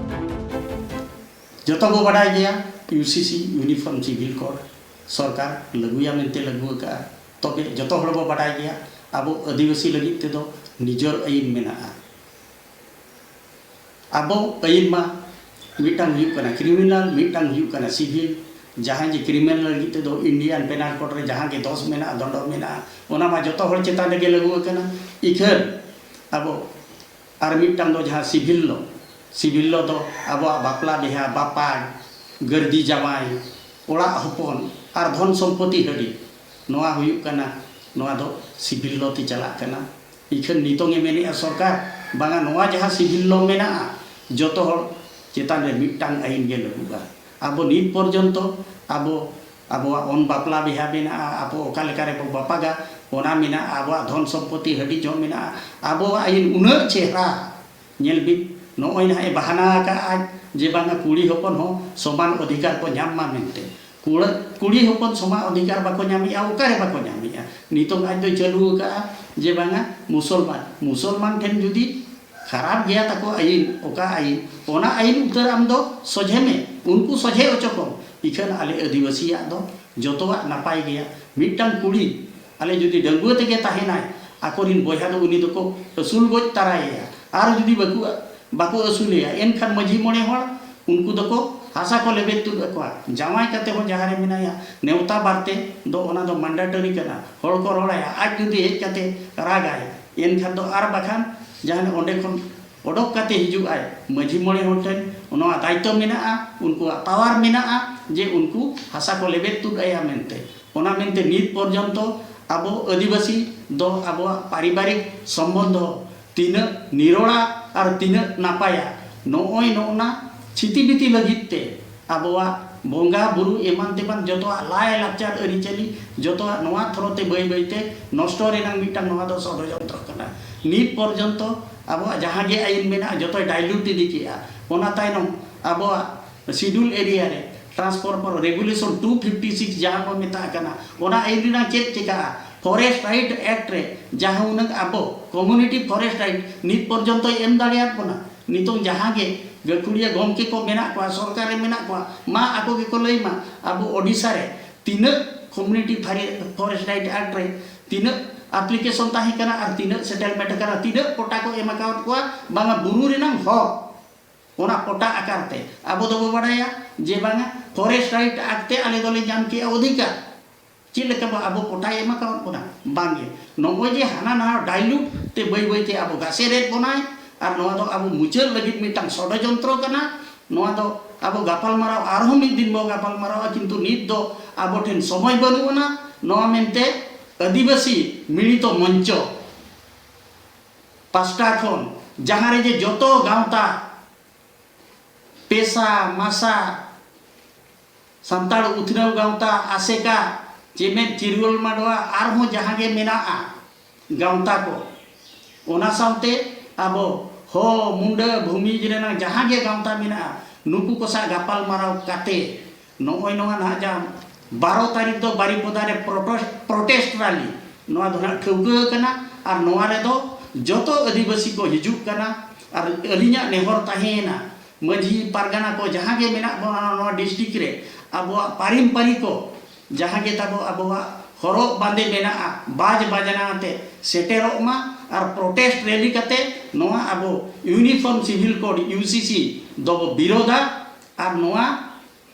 ᱡᱚᱛᱚ ᱵᱚ ᱵᱟᱰᱟᱭ ᱜᱮᱭᱟ, ᱤᱭᱩ ᱥᱤ ᱥᱤ, ᱤᱭᱩᱱᱤᱯᱷᱚᱨᱢ ᱥᱤᱵᱷᱤᱞ ᱠᱳᱰ, ᱥᱚᱨᱠᱟᱨ ᱞᱟᱹᱜᱩᱭᱟ ᱢᱮᱱᱛᱮ ᱞᱟᱹᱜᱩ ᱟᱠᱟᱫᱼᱟ᱾ ᱛᱚᱵᱮ ᱡᱚᱛᱚ ᱦᱚᱲ ᱵᱚ ᱵᱟᱰᱟᱭ ᱜᱮᱭᱟ, ᱟᱵᱚ ᱟᱹᱫᱤᱵᱟᱹᱥᱤ ᱞᱟᱹᱜᱤᱫ ᱛᱮᱫᱚ ᱱᱤᱡᱚᱨ ᱟᱹᱭᱤᱱ ᱢᱮᱱᱟᱜᱼᱟ᱾ ᱟᱵᱚ ᱟᱹᱭᱤᱱ ᱢᱟ ᱢᱤᱫᱴᱟᱝ ᱦᱩᱭᱩᱜ ᱠᱟᱱᱟ ᱠᱨᱤᱢᱤᱱᱟᱞ, ᱢᱤᱫᱴᱟᱝ ᱦᱩᱭᱩᱜ ᱠᱟᱱᱟ ᱥᱤᱵᱷᱤᱞ᱾ ᱡᱟᱦᱟᱸᱭ ᱡᱮ ᱠᱨᱤᱢᱤᱱᱟᱞ ᱞᱟᱹᱜᱤᱫ ᱛᱮᱫᱚ ᱤᱱᱰᱤᱭᱟᱱ ᱯᱮᱱᱟᱞ ᱠᱳᱰ ᱨᱮ ᱡᱟᱦᱟᱸ ᱜᱮ ᱫᱚᱥ ᱢᱮᱱᱟᱜᱼᱟ, ᱫᱚᱱᱰᱚ ᱢᱮᱱᱟᱜᱼᱟ, ᱚᱱᱟ ᱢᱟ ᱡᱚᱛᱚ ᱦᱚᱲ ᱪᱮᱛᱟᱱ ᱨᱮᱜᱮ ᱞᱟᱹᱜᱩ ᱟᱠᱟᱱᱟ᱾ ᱤᱠᱷᱟᱹᱱ ᱟᱵᱚ ᱟᱨ ᱢᱤᱫᱴᱟᱝ ᱫᱚ ᱡᱟᱦᱟᱸ ᱥᱤᱵᱷᱤᱞ ᱞᱚ, ᱥᱤᱵᱷᱤᱞ ᱞᱚ ᱫᱚ ᱟᱵᱚᱣᱟᱜ ᱵᱟᱯᱞᱟ ᱵᱤᱦᱟ, ᱵᱟᱯᱟᱲ, ᱜᱟᱹᱨᱫᱤ ᱡᱟᱶᱟᱭ, ᱚᱲᱟᱜ ᱦᱚᱯᱚᱱ ᱟᱨ ᱫᱷᱚᱱ ᱥᱚᱢᱯᱚᱛᱤ ᱦᱟᱹᱰᱤ, ᱱᱚᱣᱟ ᱦᱩᱭᱩᱜ ᱠᱟᱱᱟ, ᱱᱚᱣᱟ ᱫᱚ ᱥᱤᱵᱷᱤᱞ ᱞᱚ ᱛᱮ ᱪᱟᱞᱟᱜ ᱠᱟᱱᱟ᱾ ᱤᱠᱷᱟᱹᱱ ᱱᱤᱛᱚᱝ ᱮ ᱢᱮᱱᱮᱫᱼᱟ ᱥᱚᱨᱠᱟᱨ, ᱵᱟᱝᱟ, ᱱᱚᱣᱟ ᱡᱟᱦᱟᱸ ᱥᱤᱵᱷᱤᱞ ᱞᱚ ᱢᱮᱱᱟᱜᱼᱟ, ᱡᱚᱛᱚ ᱦᱚᱲ ᱪᱮᱛᱟᱱ ᱨᱮ ᱢᱤᱫᱴᱟᱝ ᱟᱹᱭᱤᱱ ᱜᱮ ᱞᱟᱹᱜᱩᱜᱼᱟ᱾ ᱟᱵᱚ ᱱᱤᱛ ᱯᱚᱨᱡᱚᱱᱛᱚ ᱟᱵᱚ, ᱟᱵᱚᱣᱟᱜ ᱚᱱ ᱵᱟᱯᱞᱟ ᱵᱤᱦᱟ ᱢᱮᱱᱟᱜᱼᱟ, ᱟᱵᱚ ᱚᱠᱟ ᱞᱮᱠᱟ ᱨᱮᱵᱚ ᱵᱟᱯᱟᱜᱟ, ᱚᱱᱟ ᱢᱮᱱᱟᱜᱼᱟ, ᱟᱵᱚᱣᱟᱜ ᱫᱷᱚᱱ ᱥᱚᱢᱯᱚᱛᱤ ᱦᱟᱹᱰᱤ ᱡᱚᱢ ᱢᱮᱱᱟᱜᱼᱟ, ᱟᱵᱚᱣᱟᱜ ᱟᱹᱭᱤᱱ ᱩᱱᱟᱹᱜ ᱪᱮᱦᱨᱟ ᱧᱮᱞ ᱵᱤᱱ, ᱱᱚᱜᱼᱚᱭ ᱱᱟᱦᱟᱜ ᱮ ᱵᱟᱦᱟᱱᱟ ᱟᱠᱟᱫᱼᱟ ᱡᱮ ᱵᱟᱝᱟ ᱠᱩᱲᱤ ᱦᱚᱯᱚᱱ ᱦᱚᱸ ᱥᱚᱢᱟᱱ ᱚᱫᱷᱤᱠᱟᱨ ᱠᱚ ᱧᱟᱢ ᱢᱟ ᱢᱮᱱᱛᱮ᱾ ᱠᱩᱲᱟᱹ-, ᱠᱩᱲᱤ ᱦᱚᱯᱚᱱ ᱥᱚᱢᱟᱱ ᱚᱫᱷᱤᱠᱟᱨ ᱵᱟᱠᱚ ᱧᱟᱢᱮᱜᱼᱟ, ᱚᱠᱟᱨᱮ ᱵᱟᱠᱚ ᱧᱟᱢᱮᱜᱼᱟ? ᱱᱤᱛᱚᱝ ᱟᱡ ᱫᱚᱭ ᱪᱟᱹᱞᱩ ᱟᱠᱟᱫᱼᱟ ᱡᱮ ᱵᱟᱝᱟ ᱢᱩᱥᱚᱞᱢᱟᱱ, ᱢᱩᱥᱚᱞᱢᱟᱱ ᱴᱷᱮᱱ ᱡᱩᱫᱤ ᱠᱷᱟᱨᱟᱯ ᱜᱮᱭᱟ ᱛᱟᱠᱚ ᱟᱹᱭᱤᱱ, ᱚᱠᱟ ᱟᱹᱭᱤᱱ, ᱚᱱᱟ ᱟᱹᱭᱤᱱ ᱩᱛᱟᱹᱨ ᱟᱢ ᱫᱚ ᱥᱚᱡᱷᱮ ᱢᱮ, ᱩᱱᱠᱩ ᱥᱚᱡᱷᱮ ᱚᱪᱚ ᱠᱚᱢ᱾ ᱤᱠᱷᱟᱹᱱ ᱟᱞᱮ ᱟᱹᱫᱤᱵᱟᱹᱥᱤᱭᱟᱜ ᱫᱚ ᱡᱚᱛᱚᱣᱟᱜ ᱱᱟᱯᱟᱭ ᱜᱮᱭᱟ᱾ ᱢᱤᱫᱴᱟᱝ ᱠᱩᱲᱤ ᱟᱞᱮ ᱡᱩᱫᱤ ᱰᱟᱺᱜᱩᱣᱟᱹ ᱛᱮᱜᱮ ᱛᱟᱦᱮᱱᱟᱭ, ᱟᱠᱚᱨᱤᱱ ᱵᱚᱭᱦᱟ ᱫᱚ ᱩᱱᱤ ᱫᱚᱠᱚ ᱟᱹᱥᱩᱞ ᱜᱚᱡ ᱛᱟᱨᱟᱭᱮᱭᱟ᱾ ᱟᱨ ᱡᱩᱫᱤ ᱵᱟᱠᱚ, ᱵᱟᱠᱚ ᱟᱹᱥᱩᱞᱮᱭᱟ, ᱮᱱᱠᱷᱟᱱ ᱢᱟᱹᱡᱷᱤ ᱢᱚᱬᱮ ᱦᱚᱲ ᱩᱱᱠᱩ ᱫᱚᱠᱚ ᱦᱟᱥᱟ ᱠᱚ ᱞᱮᱵᱮᱫ ᱛᱩᱫ ᱟᱠᱚᱣᱟ᱾ ᱡᱟᱶᱟᱭ ᱠᱟᱛᱮ ᱦᱚᱸ ᱡᱟᱦᱟᱸ ᱨᱮ ᱢᱮᱱᱟᱭᱟ, ᱱᱮᱣᱛᱟ ᱵᱟᱨᱛᱮ ᱫᱚ ᱚᱱᱟ ᱫᱚ ᱢᱟᱱᱰᱟᱴᱚᱨᱤ ᱠᱟᱱᱟ, ᱦᱚᱲ ᱠᱚ ᱨᱚᱲᱟᱭᱟ, ᱟᱡ ᱡᱩᱫᱤ ᱦᱮᱡ ᱠᱟᱛᱮ ᱨᱟᱜᱟᱭ, ᱮᱱᱠᱷᱟᱱ ᱫᱚ ᱟᱨ ᱵᱟᱠᱷᱟᱱ ᱡᱟᱦᱟᱸ ᱚᱸᱰᱮ ᱠᱷᱚᱱ ᱚᱰᱚᱠ ᱠᱟᱛᱮ ᱦᱤᱡᱩᱜ ᱟᱭ, ᱢᱟᱹᱡᱷᱤ ᱢᱚᱬᱮ ᱦᱚᱲ ᱴᱷᱮᱱ ᱱᱚᱣᱟ ᱫᱟᱭᱤᱛᱛᱚ ᱢᱮᱱᱟᱜᱼᱟ, ᱩᱱᱠᱩᱣᱟᱜ ᱯᱟᱣᱟᱨ ᱢᱮᱱᱟᱜᱼᱟ ᱡᱮ ᱩᱱᱠᱩ ᱦᱟᱥᱟ ᱠᱚ ᱞᱮᱵᱮᱫ ᱛᱩᱫ ᱟᱭᱟ ᱢᱮᱱᱛᱮ᱾ ᱚᱱᱟ ᱢᱮᱱᱛᱮ ᱱᱤᱛ ᱯᱚᱨᱡᱚᱱᱛᱚ ᱟᱵᱚ ᱟᱹᱫᱤᱵᱟᱹᱥᱤ ᱫᱚ ᱟᱵᱚᱣᱟᱜ ᱯᱟᱨᱤᱵᱟᱨᱤᱠ ᱥᱚᱢᱵᱚᱱᱫᱷᱚ ᱛᱤᱱᱟᱹᱜ ᱱᱤᱨᱚᱲᱟ ᱟᱨ ᱛᱤᱱᱟᱹᱜ ᱱᱟᱯᱟᱭᱟ, ᱱᱚᱜᱼᱚᱭ ᱱᱚᱜᱼᱱᱟ ᱪᱷᱤᱛᱤᱵᱤᱛᱤ ᱞᱟᱹᱜᱤᱫ ᱛᱮ ᱟᱵᱚᱣᱟᱜ ᱵᱚᱸᱜᱟ ᱵᱩᱨᱩ ᱮᱢᱟᱱ ᱛᱮᱢᱟᱱ ᱡᱚᱛᱚᱣᱟᱜ ᱞᱟᱭ ᱞᱟᱠᱪᱟᱨ ᱟᱹᱨᱤᱪᱟᱹᱞᱤ ᱡᱚᱛᱚᱣᱟᱜ ᱱᱚᱣᱟ ᱛᱷᱚᱨᱚ ᱛᱮ ᱵᱟᱹᱭ ᱵᱟᱹᱭᱛᱮ ᱱᱚᱥᱴᱚ ᱨᱮᱱᱟᱜ ᱢᱤᱫᱴᱟᱝ ᱱᱚᱣᱟ ᱫᱚ ᱥᱚᱰᱚᱡᱚᱱᱛᱨᱚ ᱠᱟᱱᱟ᱾ ᱱᱤᱛ ᱯᱚᱨᱡᱚᱱᱛᱚ ᱟᱵᱚᱣᱟᱜ ᱡᱟᱦᱟᱸ ᱜᱮ ᱟᱹᱭᱤᱱ ᱢᱮᱱᱟᱜᱼᱟ, ᱡᱚᱛᱚᱭ ᱰᱟᱭᱞᱩᱴ ᱤᱫᱤ ᱠᱮᱜᱼᱟ᱾ ᱚᱱᱟ ᱛᱟᱭᱱᱚᱢ ᱟᱵᱚᱣᱟᱜ ᱥᱤᱰᱩᱞ ᱮᱨᱤᱭᱟ ᱨᱮ transfer for regulation two fifty six ᱡᱟᱦᱟᱸ ᱵᱚᱱ ᱢᱮᱛᱟᱜ ᱠᱟᱱᱟ, ᱚᱱᱟ ᱟᱹᱭᱤᱱ ᱨᱮᱱᱟᱜ ᱪᱮᱫ ᱪᱤᱠᱟᱹᱜᱼᱟ? ᱯᱷᱚᱨᱮᱥᱴ ᱨᱟᱭᱤᱴ ᱮᱠᱴ ᱨᱮ ᱡᱟᱦᱟᱸ ᱩᱱᱟᱹᱜ ᱟᱵᱚ ᱠᱚᱢᱩᱱᱤᱴᱤ ᱯᱷᱚᱨᱮᱥᱴ ᱨᱟᱭᱤᱴ ᱱᱤᱛ ᱯᱚᱨᱡᱚᱱᱛᱚᱭ ᱮᱢ ᱫᱟᱲᱮᱭᱟᱫ ᱵᱚᱱᱟ, ᱱᱤᱛᱚᱝ ᱡᱟᱦᱟᱸ ᱜᱮ ᱜᱟᱹᱠᱷᱩᱲᱤᱭᱟᱹ ᱜᱚᱢᱠᱮ ᱠᱚ ᱢᱮᱱᱟᱜ ᱠᱚᱣᱟ, ᱥᱚᱨᱠᱟᱨ ᱨᱮ ᱢᱮᱱᱟᱜ ᱠᱚᱣᱟ, ᱢᱟ ᱟᱠᱚ ᱜᱮᱠᱚ ᱞᱟᱹᱭ ᱢᱟ, ᱟᱵᱚ ᱳᱰᱤᱥᱟ ᱨᱮ ᱛᱤᱱᱟᱹᱜ ᱠᱚᱢᱩᱱᱤᱴᱤ ᱯᱷᱟᱨᱮ-, ᱯᱷᱚᱨᱮᱥᱴ ᱨᱟᱭᱤᱴ ᱮᱠᱴ ᱨᱮ ᱛᱤᱱᱟᱹᱜ ᱟᱯᱞᱤᱠᱮᱥᱚᱱ ᱛᱟᱦᱮᱸ ᱠᱟᱱᱟ ᱟᱨ ᱛᱤᱱᱟᱹᱜ ᱥᱮᱴᱮᱞᱢᱮᱱᱴ ᱠᱟᱱᱟ, ᱛᱤᱱᱟᱹᱜ ᱯᱚᱴᱟ ᱠᱚ ᱮᱢ ᱟᱠᱟᱣᱟᱫ ᱠᱚᱣᱟ, ᱵᱟᱝᱟ ᱵᱩᱨᱩ ᱨᱮᱱᱟᱝ ᱦᱚᱠ ᱚᱱᱟ ᱯᱚᱴᱟ ᱟᱠᱟᱨ ᱛᱮ᱾ ᱟᱵᱚ ᱫᱚᱵᱚ ᱵᱟᱰᱟᱭᱟ ᱡᱮ ᱵᱟᱝᱟ ᱯᱷᱚᱨᱮᱥᱴ ᱨᱟᱭᱤᱴ ᱮᱠᱴ ᱛᱮ ᱟᱞᱮ ᱫᱚᱞᱮ ᱧᱟᱢ ᱠᱮᱜᱼᱟ ᱚᱫᱷᱤᱠᱟᱨ᱾ ᱪᱮᱫ ᱞᱮᱠᱟ ᱵᱚ ᱟᱵᱚ ᱯᱚᱴᱟᱭ ᱮᱢ ᱟᱠᱟᱣᱟᱫ ᱵᱚᱱᱟ? ᱵᱟᱝᱜᱮ᱾ ᱱᱚᱜᱼᱚᱭ ᱡᱮ ᱦᱟᱱᱟ ᱱᱟᱣᱟ ᱰᱟᱭᱞᱩᱴ ᱛᱮ ᱵᱟᱹᱭ ᱵᱟᱹᱭᱛᱮ ᱟᱵᱚ ᱜᱟᱥᱮᱨᱮᱫ ᱵᱚᱱᱟᱭ, ᱟᱨ ᱱᱚᱣᱟ ᱫᱚ ᱟᱵᱚ ᱢᱩᱪᱟᱹᱫ ᱞᱟᱹᱜᱤᱫ ᱢᱤᱫᱴᱟᱝ ᱥᱚᱰᱚᱡᱚᱱᱛᱨᱚ ᱠᱟᱱᱟ᱾ ᱱᱚᱣᱟ ᱫᱚ ᱟᱵᱚ ᱜᱟᱯᱟᱞᱢᱟᱨᱟᱣ, ᱟᱨᱦᱚᱸ ᱢᱤᱫ ᱫᱤᱱ ᱵᱚ ᱜᱟᱯᱟᱞᱢᱟᱨᱟᱣᱟ, ᱠᱤᱱᱛᱩ ᱱᱤᱛ ᱫᱚ ᱟᱵᱚ ᱴᱷᱮᱱ ᱥᱚᱢᱚᱭ ᱵᱟᱹᱱᱩᱜ ᱟᱱᱟ᱾ ᱱᱚᱣᱟ ᱢᱮᱱᱛᱮ ᱟᱹᱫᱤᱵᱟᱹᱥᱤ ᱢᱤᱲᱤᱛᱚ ᱢᱚᱧᱪᱚ ᱯᱟᱥᱴᱟ ᱠᱷᱚᱱ ᱡᱟᱦᱟᱸ ᱨᱮ ᱡᱮ ᱡᱚᱛᱚ ᱜᱟᱶᱛᱟ, ᱯᱮᱥᱟ, ᱢᱟᱥᱟ, ᱥᱟᱱᱛᱟᱲ ᱩᱛᱷᱱᱟᱹᱣ ᱜᱟᱶᱛᱟ, ᱟᱥᱮᱠᱟ, ᱪᱮᱢᱮᱫ ᱪᱤᱨᱩᱣᱟᱹᱞ ᱢᱟᱰᱣᱟ, ᱟᱨᱦᱚᱸ ᱡᱟᱦᱟᱸ ᱜᱮ ᱢᱮᱱᱟᱜᱼᱟ ᱜᱟᱶᱛᱟ ᱠᱚ, ᱚᱱᱟ ᱥᱟᱶᱛᱮ ᱟᱵᱚ ᱦᱚ, ᱢᱩᱱᱰᱟᱹ, ᱵᱷᱩᱢᱤᱡᱽ ᱨᱮᱱᱟᱜ ᱡᱟᱦᱟᱸ ᱜᱮ ᱜᱟᱶᱛᱟ ᱢᱮᱱᱟᱜᱼᱟ, ᱱᱩᱠᱩ ᱠᱚ ᱥᱟᱶ ᱜᱟᱯᱟᱞ ᱢᱟᱨᱟᱣ ᱠᱟᱛᱮ ᱱᱚᱜᱼᱚᱭ ᱱᱚᱣᱟ ᱱᱟᱦᱟᱜ ᱡᱟᱦᱟᱸ ᱵᱟᱨᱚ ᱛᱟᱹᱨᱤᱠᱷ ᱫᱚ ᱵᱟᱨᱤᱯᱚᱫᱟ ᱨᱮ ᱯᱨᱚᱴᱮᱥ-, ᱯᱨᱚᱴᱮᱥᱴ ᱨᱟᱞᱤ, ᱱᱚᱣᱟ ᱫᱚ ᱱᱟᱦᱟᱜ ᱴᱷᱟᱹᱣᱠᱟᱹ ᱟᱠᱟᱱᱟ᱾ ᱟᱨ ᱱᱚᱣᱟ ᱨᱮᱫᱚ ᱡᱚᱛᱚ ᱟᱹᱫᱤᱵᱟᱹᱥᱤ ᱠᱚ ᱦᱤᱡᱩᱜ ᱠᱟᱱᱟ᱾ ᱟᱨ ᱟᱹᱞᱤᱧᱟᱜ ᱱᱮᱦᱚᱨ ᱛᱟᱦᱮᱸᱭᱮᱱᱟ, ᱢᱟᱹᱡᱷᱤ ᱯᱟᱨᱜᱟᱱᱟ ᱠᱚ ᱡᱟᱦᱟᱸ ᱜᱮ ᱢᱮᱱᱟᱜ ᱵᱚᱱᱟ ᱱᱚᱣᱟ ᱰᱤᱥᱴᱨᱤᱠᱴ ᱨᱮ, ᱟᱵᱚᱣᱟᱜ ᱯᱟᱨᱤᱢᱯᱟᱨᱤ ᱠᱚ ᱡᱟᱦᱟᱸ ᱜᱮ ᱛᱟᱵᱚ ᱟᱵᱚᱣᱟᱜ ᱦᱚᱨᱚᱜ ᱵᱟᱸᱫᱮ ᱢᱮᱱᱟᱜᱼᱟ, ᱵᱟᱡᱽ ᱵᱟᱡᱽᱱᱟ ᱟᱛᱮ ᱥᱮᱴᱮᱨᱚᱜ ᱢᱟ ᱟᱨ ᱯᱨᱚᱴᱮᱥᱴ ᱨᱮᱞᱤ ᱠᱟᱛᱮ ᱱᱚᱣᱟ ᱟᱵᱚ ᱤᱭᱩᱱᱤᱯᱷᱚᱨᱢ ᱥᱤᱵᱷᱤᱞ ᱠᱳᱰ, ᱤᱭᱩᱥᱤᱥᱤ, ᱫᱚᱵᱚ ᱵᱤᱨᱳᱫᱷᱟ᱾ ᱟᱨ ᱱᱚᱣᱟ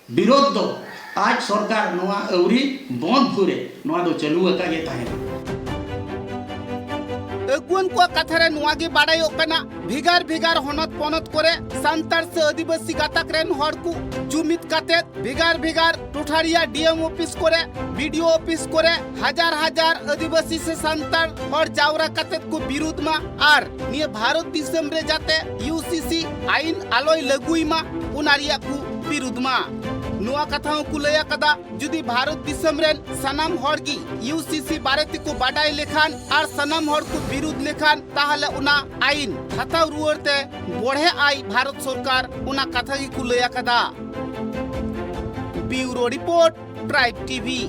ᱵᱤᱨᱳᱫᱷ ᱫᱚ ᱟᱡ ᱥᱚᱨᱠᱟᱨ ᱱᱚᱣᱟ ᱟᱹᱣᱨᱤ ᱵᱚᱸᱫᱷ ᱵᱷᱳᱨᱮ ᱱᱚᱣᱟ ᱫᱚ ᱪᱟᱹᱞᱩ ᱟᱠᱟᱫ ᱜᱮ ᱛᱟᱦᱮᱱᱟ᱾ ᱟᱹᱜᱩᱣᱟᱹᱱ ᱠᱚᱣᱟᱜ ᱠᱟᱛᱷᱟ ᱨᱮ ᱱᱚᱣᱟ ᱜᱮ ᱵᱟᱰᱟᱭᱚᱜ ᱠᱟᱱᱟ, ᱵᱷᱮᱜᱟᱨ ᱵᱷᱮᱜᱟᱨ ᱦᱚᱱᱚᱛ ᱯᱚᱱᱚᱛ ᱠᱚᱨᱮ ᱥᱟᱱᱛᱟᱲ ᱥᱮ ᱟᱹᱫᱤᱵᱟᱹᱥᱤ ᱜᱟᱛᱟᱠ ᱨᱮᱱ ᱦᱚᱲ ᱠᱚ ᱡᱩᱢᱤᱫ ᱠᱟᱛᱮ ᱵᱷᱮᱜᱟᱨ ᱵᱷᱮᱜᱟᱨ ᱴᱚᱴᱷᱟ ᱨᱮᱭᱟᱜ ᱰᱤ ᱮᱢ ᱚᱯᱷᱤᱥ ᱠᱚᱨᱮ, ᱵᱤ ᱰᱤ ᱳ ᱚᱯᱷᱤᱥ ᱠᱚᱨᱮ ᱦᱟᱡᱟᱨ ᱦᱟᱡᱟᱨ ᱟᱹᱫᱤᱵᱟᱹᱥᱤ ᱥᱮ ᱥᱟᱱᱛᱟᱲ ᱦᱚᱲ ᱡᱟᱣᱨᱟ ᱠᱟᱛᱮ ᱠᱚ ᱵᱤᱨᱩᱫᱷ ᱢᱟ ᱟᱨ ᱱᱤᱭᱟᱹ ᱵᱷᱟᱨᱚᱛ ᱫᱤᱥᱚᱢ ᱨᱮ ᱡᱟᱛᱮ ᱤᱭᱩ ᱥᱤ ᱥᱤ ᱟᱭᱤᱱ ᱟᱞᱚᱭ ᱞᱟᱹᱜᱩᱭ ᱢᱟ, ᱚᱱᱟ ᱨᱮᱭᱟᱜ ᱠᱚ ᱵᱤᱨᱩᱫᱷ ᱢᱟ᱾ ᱱᱚᱣᱟ ᱠᱟᱛᱷᱟ ᱦᱚᱸ ᱠᱚ ᱞᱟᱹᱭ ᱟᱠᱟᱫᱟ, ᱡᱩᱫᱤ ᱵᱷᱟᱨᱚᱛ ᱫᱤᱥᱚᱢ ᱨᱮᱱ ᱥᱟᱱᱟᱢ ᱦᱚᱲ ᱜᱮ ᱤᱭᱩ ᱥᱤ ᱥᱤ ᱵᱟᱨᱮ ᱛᱮᱠᱚ ᱵᱟᱰᱟᱭ ᱞᱮᱠᱷᱟᱱ ᱟᱨ ᱥᱟᱱᱟᱢ ᱦᱚᱲ ᱠᱚ ᱵᱤᱨᱩᱫᱷ ᱞᱮᱠᱷᱟᱱ, ᱛᱟᱦᱞᱮ ᱚᱱᱟ ᱟᱭᱤᱱ ᱦᱟᱛᱟᱣ ᱨᱩᱣᱟᱹᱲ ᱛᱮ ᱵᱚᱲᱦᱮ ᱟᱭ ᱵᱷᱟᱨᱚᱛ ᱥᱚᱨᱠᱟᱨ, ᱚᱱᱟ ᱠᱟᱛᱷᱟ ᱜᱮᱠᱚ ᱞᱟᱹᱭ ᱟᱠᱟᱫᱟ᱾ ᱵᱤᱭᱩᱨᱳ ᱨᱤᱯᱳᱨᱴ, ᱴᱨᱟᱭᱤᱵᱽ ᱴᱤ ᱵᱷᱤ᱾